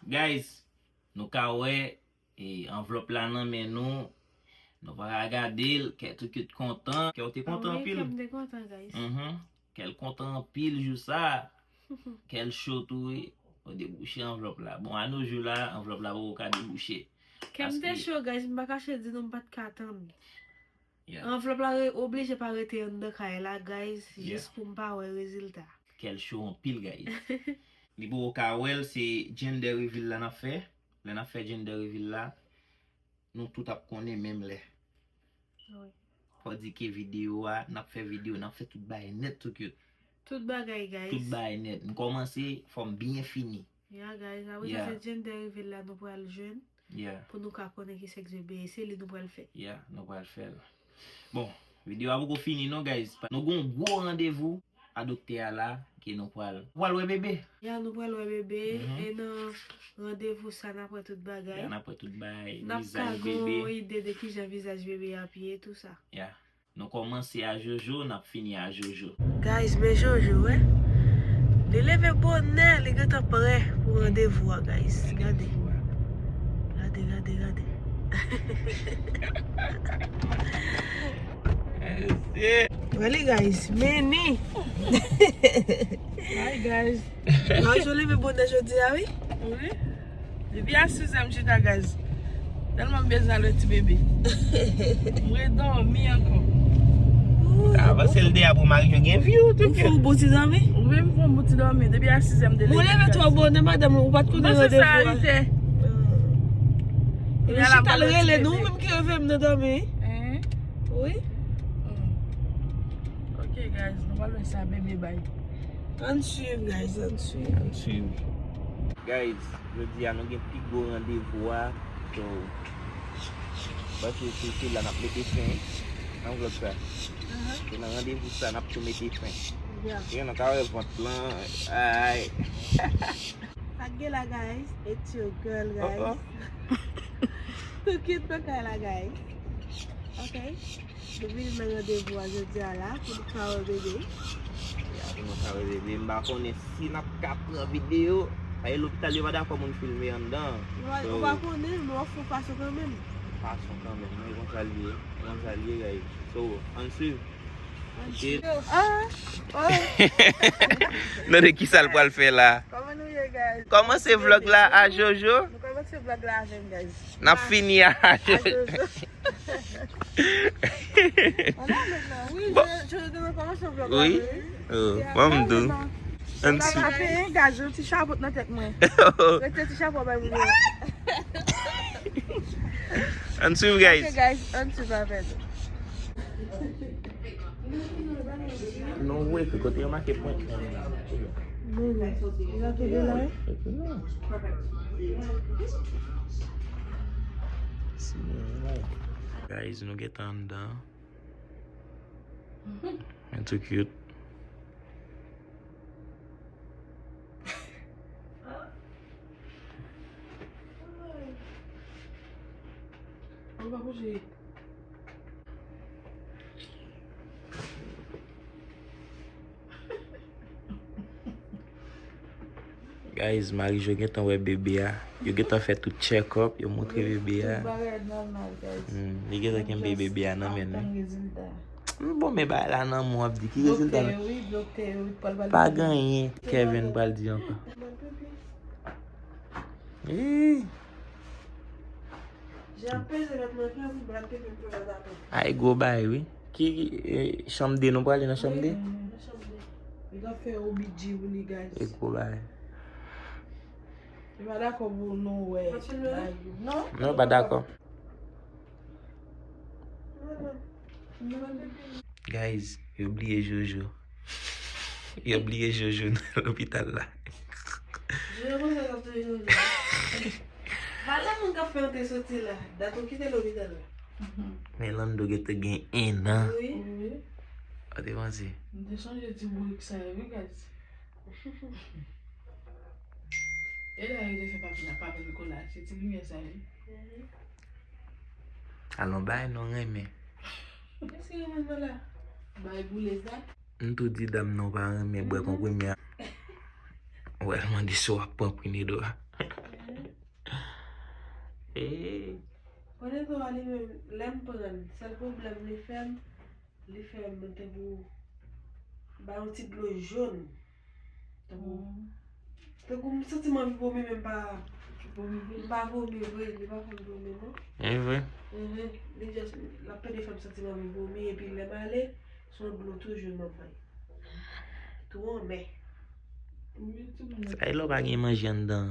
guys, nou ka wè, e, anvlòp la nan men nou. Nou pa ka gade l, kè Tou Cute kontan. Kè w te kontan anpil. Wi, kè m te kontan, guys. Mhm. Kè l kontan anpil jou sa. Kè l cho tou, wi. Ou debouche anvlòp la. Bon, a nos jours la, anvlòp la poko ka debouche. Kè m te cho, guys, m pa kache di nou m pa t ka tann. Yeah. Anvlòp la re-, oblije pa rete anndan kay la, guys, jis pou m pa wè rezilta. Kè l cho anpil, guys. Li poko ka wè l, se gender reveal la n ap fè. Lè n ap fè gender reveal la, nou tout ap konnen menm lè. Wi. Fò di ke videyo a, n ap fè videyo, n ap fè tout bagay nèt, Tou Cute. Tout bagay, guys. Tout bagay nèt. M kòmanse, fò m byen fini. Yeah, guys, apre sa, yeah, se gender reveal la nou pral jwenn. Yeah. Pou nou ka konnen ki sèks bebe ye, se li nou pral fè. Yeah, nou pral fè l. Bon, videyo a poko fini non, guys. Nou gon gwo randevou a doktè a la, ke nou pral, pral wè bebe. Ya, nou pral wè bebe, mhm, e nan randevou sa, n ap wè tout bagay. Ya, n ap wè tout bagay, vizaj bebe. N ap ka gon ide de kijan vizaj bebe ap ye, tou sa. Ya. Nou kòmanse a Jojo, n ap fini a Jojo. Guys, men Jojo, wè. Li leve bonè, li gentan prè pou randevou a, guys. Gade. Gade, gade, gade. Wè li, guys, men ni. Hi, guys. Jojo leve bonè jodi a, wi. Wi. Depi a sizè m chita, guys. Tèlman m bezwen al wè ti bebe. M redòmi ankò. Avanse l de a pou mari yo gen vi ou tou. Ou fè yon bon ti dòmi? Wi, m fè yon bon ti dòmi. Depi a sizè m te leve. Ou leve twò bonè, madanm, ou pa t konnen randevou a. Epi chita l rele nou, ou menm ki reveye m nan dòmi. Hein? Wi. Hmm. Ok, guys, nou pral wè sa bebe bay. Ann swiv, guys, ann swiv. Ann swiv. Guys, jodi a nou gen pi gwo randevou a. So, m panse se, se la n ap mete fen nan vlòg sa. Mhm. Se nan randevou sa n ap tou mete fen. Yeah. Gen nou ka wè vant lan. Ay. Sa k gen la, guys, it's your girl, guys. Oh, oh. Tou kit nan kay la, guys. Ok. Nou vin nan randevou a jodi a la pou nou ka wè bebe. Ya, pou nou ka wè bebe. M pa konnen si n ap ka pran videyo. Paske lopital yo pa dakò moun filme anndan. Ou pa, so, ou pa konnen, men w ap fè fason kanmenm. Fason kanmenm. Men konsa l ye. Konsa l ye, guys. So, ann swiv. Ann swiv. Ah, oh. Tande kisa l pral fè la. Kòman nou ye, guys? Kòmanse vlòg la a Jojo. Nou kòmanse vlòg la avè m, guys. N ap fini a Jojo. Wi, bon. Wi. Oh, ban m di w. Ann swiv. Gaz yon ti chapo nan tèt mwen. Rete ti chapo bay moun yo. Ann swiv, guys. Ok, guys, ann swiv avè nou. Nou wè ki kote yo make pwent. Bebe, li la tou de la, wi? Guys, nou gentan anndan. Men too cute. Ou pa bouje. Guys, Marie-Jo gentan wè bebe a. Yo gentan fè tout check up, yo montre bebe a. Tout bagay nòmal, guys. Hmm, li gentan kenbe bebe a nan men l. N ap tann rezilta. Hmm, bon, men bagay la nan men w ap di ki rezilta la. Doktè yo, wi, doktè yo, wi, pral, pral. Pa gen anyen Kevin pral di ankò. Eeh. Jan peze mèt mwen fè pou Brad te fè m fè mwen dakò. Ay, gwo bagay, wi. Ki, eh, chanm de, nou prale nan chanm de? Wi, nan chanm de. Li ka fè O B G pou li, guys. E gwo bagay. Li pa dakò pou nou wè. Non? Non, pa dakò. Guys, yo bliye Jojo. Yo bliye Jojo nan lopital la. Jojo konsa k ap touye Jojo. Valè moun k ap fè yon te soti la. Dat ou kite lopital la. Men Lando gentan gen en an. Wi. Wi. Ou te panse? M te sonje ti bourik sa yo, wi, guys. E la yo te fè papi la pa vle kola, se ti limyè sa yo. Alon bay non renmen. Èske renmen nan la? Bay boule sa. M tou di dam nan ou pa renmen bwè konprime a. Ou wè l mande si w ap pran prenedwa. Ee. Prenedwa li menm, lè m pran l, sèl pwoblèm li fè m, li fè m tankou bay yon ti dlo jòn. Tankou, tankou m santi m anvi vomi, men m pa, m pa vomi vre, li pa fè m vomi, non. E vre? Mhm. Li just, l ap pede fè m santi m anvi vomi, epi lè m ale, se yon dlo tou jòn m ap bay. Tou anmè. Sa e lè w pa gen manje anndan.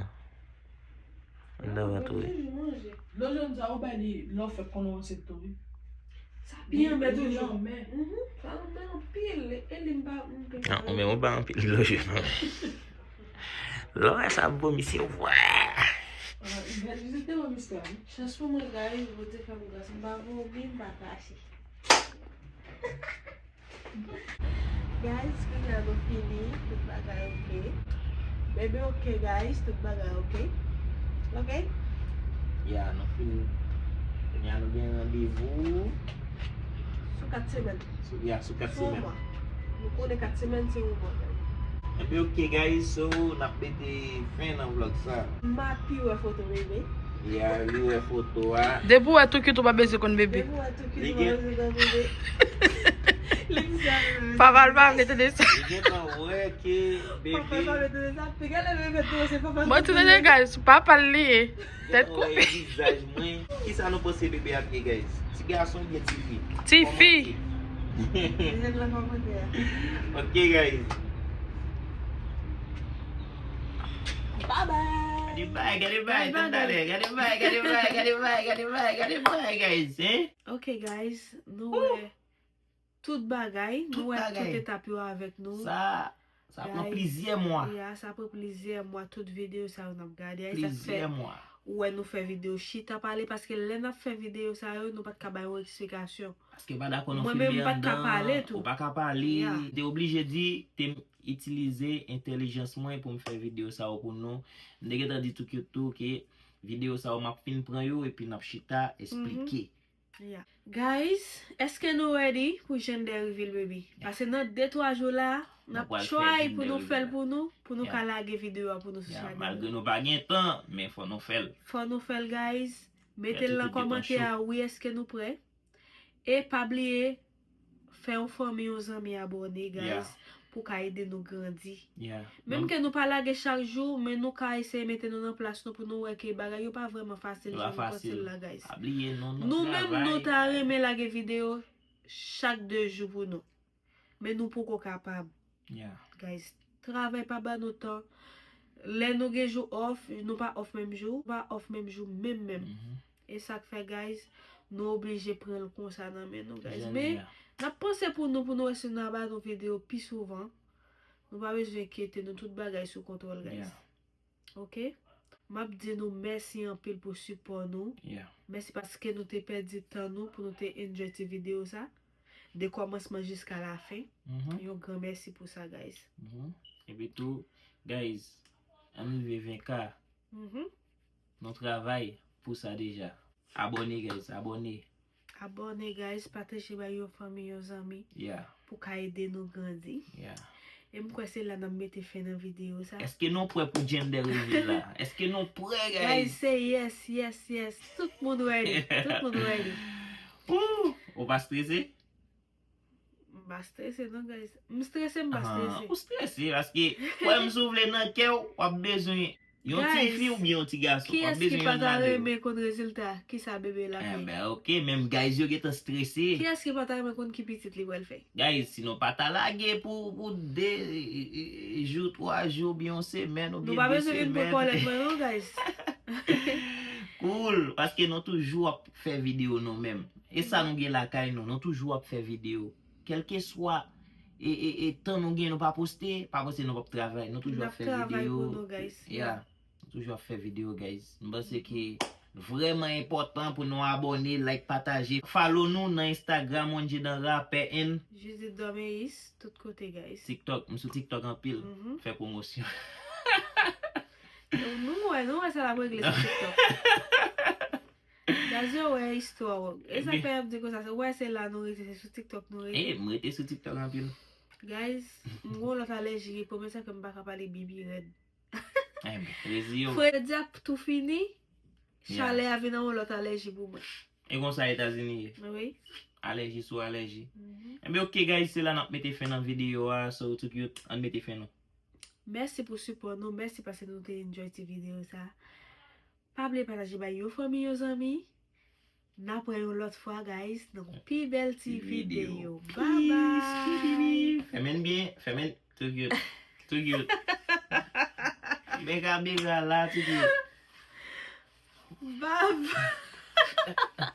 Anndan vant ou. Manje, manje. Dlo jòn sa, ou bay li lè w fèk konnen w ansent tou, wi. Sa pi anmè toujou. Li anmè. Mhm. Sa anmè anpil. E li m pa, m pe. Ah, ou menm ou bay anpil dlo jòn non. Lè w wè sa ap vomi, se vwa. Ah, li te vomi sa, wi. Chans pou mwen, guys, Bondye fè m gras. M pa vomi, m pa krache. Guys, kounye a nou fini, tout bagay oke. Bebe oke, guys, tout bagay oke. Oke? Ya, nou fini. Kounye a nou gen randevou. Sou kat semèn. Sou, ya, sou kat semèn. Sou yon mwa. Nou konnen kat semèn se yon mwa, guys. Enben, oke, guys, so, n ap mete fen nan vlòg sa. M pa pi wè foto bebe. Ya, li wè foto a. Depi w wè tou kit ou pa bezwen konn bebe. Depi w wè tou kit ou pa bezwen konn bebe. Li di sa menm. Papa l pa vle tande sa. Li gentan wè ke bebe. Papa l pa vle tande sa. Piga lè bebe tou se papa l. Bon, tande guys, papa l li ye. Tèt koupe. Gentan wè vizaj mwen. Kisa nou panse bebe ap ye, guys? Ti gason oubyen ti fi? Ti fi. Kòmante. Di nan kòmantè a. Ok, guys. Bye bye. Gade bay, gade bay, gade bay, gade bay, gade bay, guys, hein? Ok, guys, nou wè tout bagay, nou wè tout etap yo avèk nou. Sa, sa pran plizyè mwa. Ya, sa pran plizyè mwa, tout videyo sa yo n ap gade. Plizyè mwa. Ou wè nou fè videyo chita pale, paske lè n ap fè videyo sa yo, nou pa t ka bay yon eksplikasyon. Paske pa dakò nou filme anndan, ou pa ka pale. Te oblije di, te m itilize entèlijans mwen pou m fè videyo sa yo pou nou. M te gentan di tou ke, tou ke videyo sa yo m ap fin pran yo epi n ap chita esplike. Yeah. Guys, èske nou ready pou gender reveal, baby? Paske nan de twa jou la, n ap try pou nou fè l pou nou, pou nou ka lage videyo a pou nou sou chanèl. Malgre nou pa gen tan, men fò nou fè l. Fò nou fè l, guys. Mete l nan kòmantè a, wi, èske nou prè? E pa bliye, fè yon fanmi, yon zanmi abòne, guys, pou ka ede nou grandi. Menm ke nou pa lage chak jou, men nou ka eseye mete nou nan plas nou pou nou wè ke bagay yo pa vrèman fasil jan nou panse l la, guys. Nou menm, nou ta renmen lage videyo chak de jou pou nou. Men nou poko kapab. Guys, travay pa ba nou tan. Lè nou gen jou off, nou pa off menm jou, nou pa off menm jou menm menm. E sa k fè, guys, nou oblije pran l konsa nan men nou, guys. Men, n ap panse pou nou, pou nou wè si nou aba nou videyo pi souvan. Nou pa bezwen enkyete nou, tout bagay sou kontwòl, guys. Ok? M ap di nou mèsi anpil pou sipò nou. Mèsi paske nou te pèdi tan nou pou nou te enjoy ti videyo sa. De kòmansman jiska lafen. Yon gran mèsi pou sa, guys. Epi tou, guys, ann rive ven K. Nou travay pou sa deja. Abòne, guys, abòne. Abòne, guys, pataje bay yon fanmi, yon zanmi. Pou ka ede nou grandi. E m kwè se la n ap mete fen nan videyo sa. Èske nou prè pou gender reveal la? Èske nou prè, guys? Guys, se yes, yes, yes. Tout moun ready. Tout moun ready. Ou pa strese? M pa strese non, guys. M strese, m pa strese. Ou strese, paske, kwè m, si w vle nan kè w, w ap bezwen Yon ti fi oubyen yon ti gason? W ap bezwen yonn ladan yo. Kiyès ki pa ta renmen konn rezilta kisa bebe l ap gen? Enben, ok, menm guys yo gentan strese. Kiyès ki pa ta renmen konn ki pitit li pral fè? Guys, si nou pa ta lage pou, pou de jou, twa jou, oubyen yon semèn, oubyen de semèn. Nou pa bezwen vin pran kòlèt mwen non, guys. Cool, paske nou toujou ap fè videyo nou menm. E sa nou gen lakay nou, nou toujou ap fè videyo. Kèlkeswa e, e, e tan nou gen nou pa poste, pa panse nou p ap travay. Nou toujou ap fè videyo. N ap travay pou nou, guys. Yeah. Nou toujou ap fè videyo, guys. M panse ke vrèman enpòtan pou nou abòne, like, pataje. Follow nou nan Instagram, Wendy Dan Rapè and Judith Dormeis, tout kote, guys. TikTok, m sou TikTok anpil. Fè pwomosyon. Nou wè, nou wè sa l ap regle sou TikTok. Guys, yo wè istwa w. E sa k fè y ap di konsa, se, w wè se la nou rete, se sou TikTok nou rete. Eh, m rete sou TikTok anpil. Guys, m gon lòt alèji, premye sa ke m pa ka pale bibi rèd. Enben, reziye w. Fredi ap tou fini, chalè a vin an yon lòt alèji pou mwen. E konsa Etazini ye. Wi. Alèji sou alèji. Enben, ok, guys, se la n ap mete fen nan videyo a. So, tout youth, ann mete fen non. Mèsi pou sipò nou, mèsi paske nou te enjoy ti videyo sa. Pa bliye pataje bay yon fanmi, yon zanmi. N ap wè yon lòt fwa, guys, nan yon pi bèl ti videyo. Bye bye. Fèmen byen, fèmen. Too cute. Too cute. Bega, bega la, too cute. Bye bye.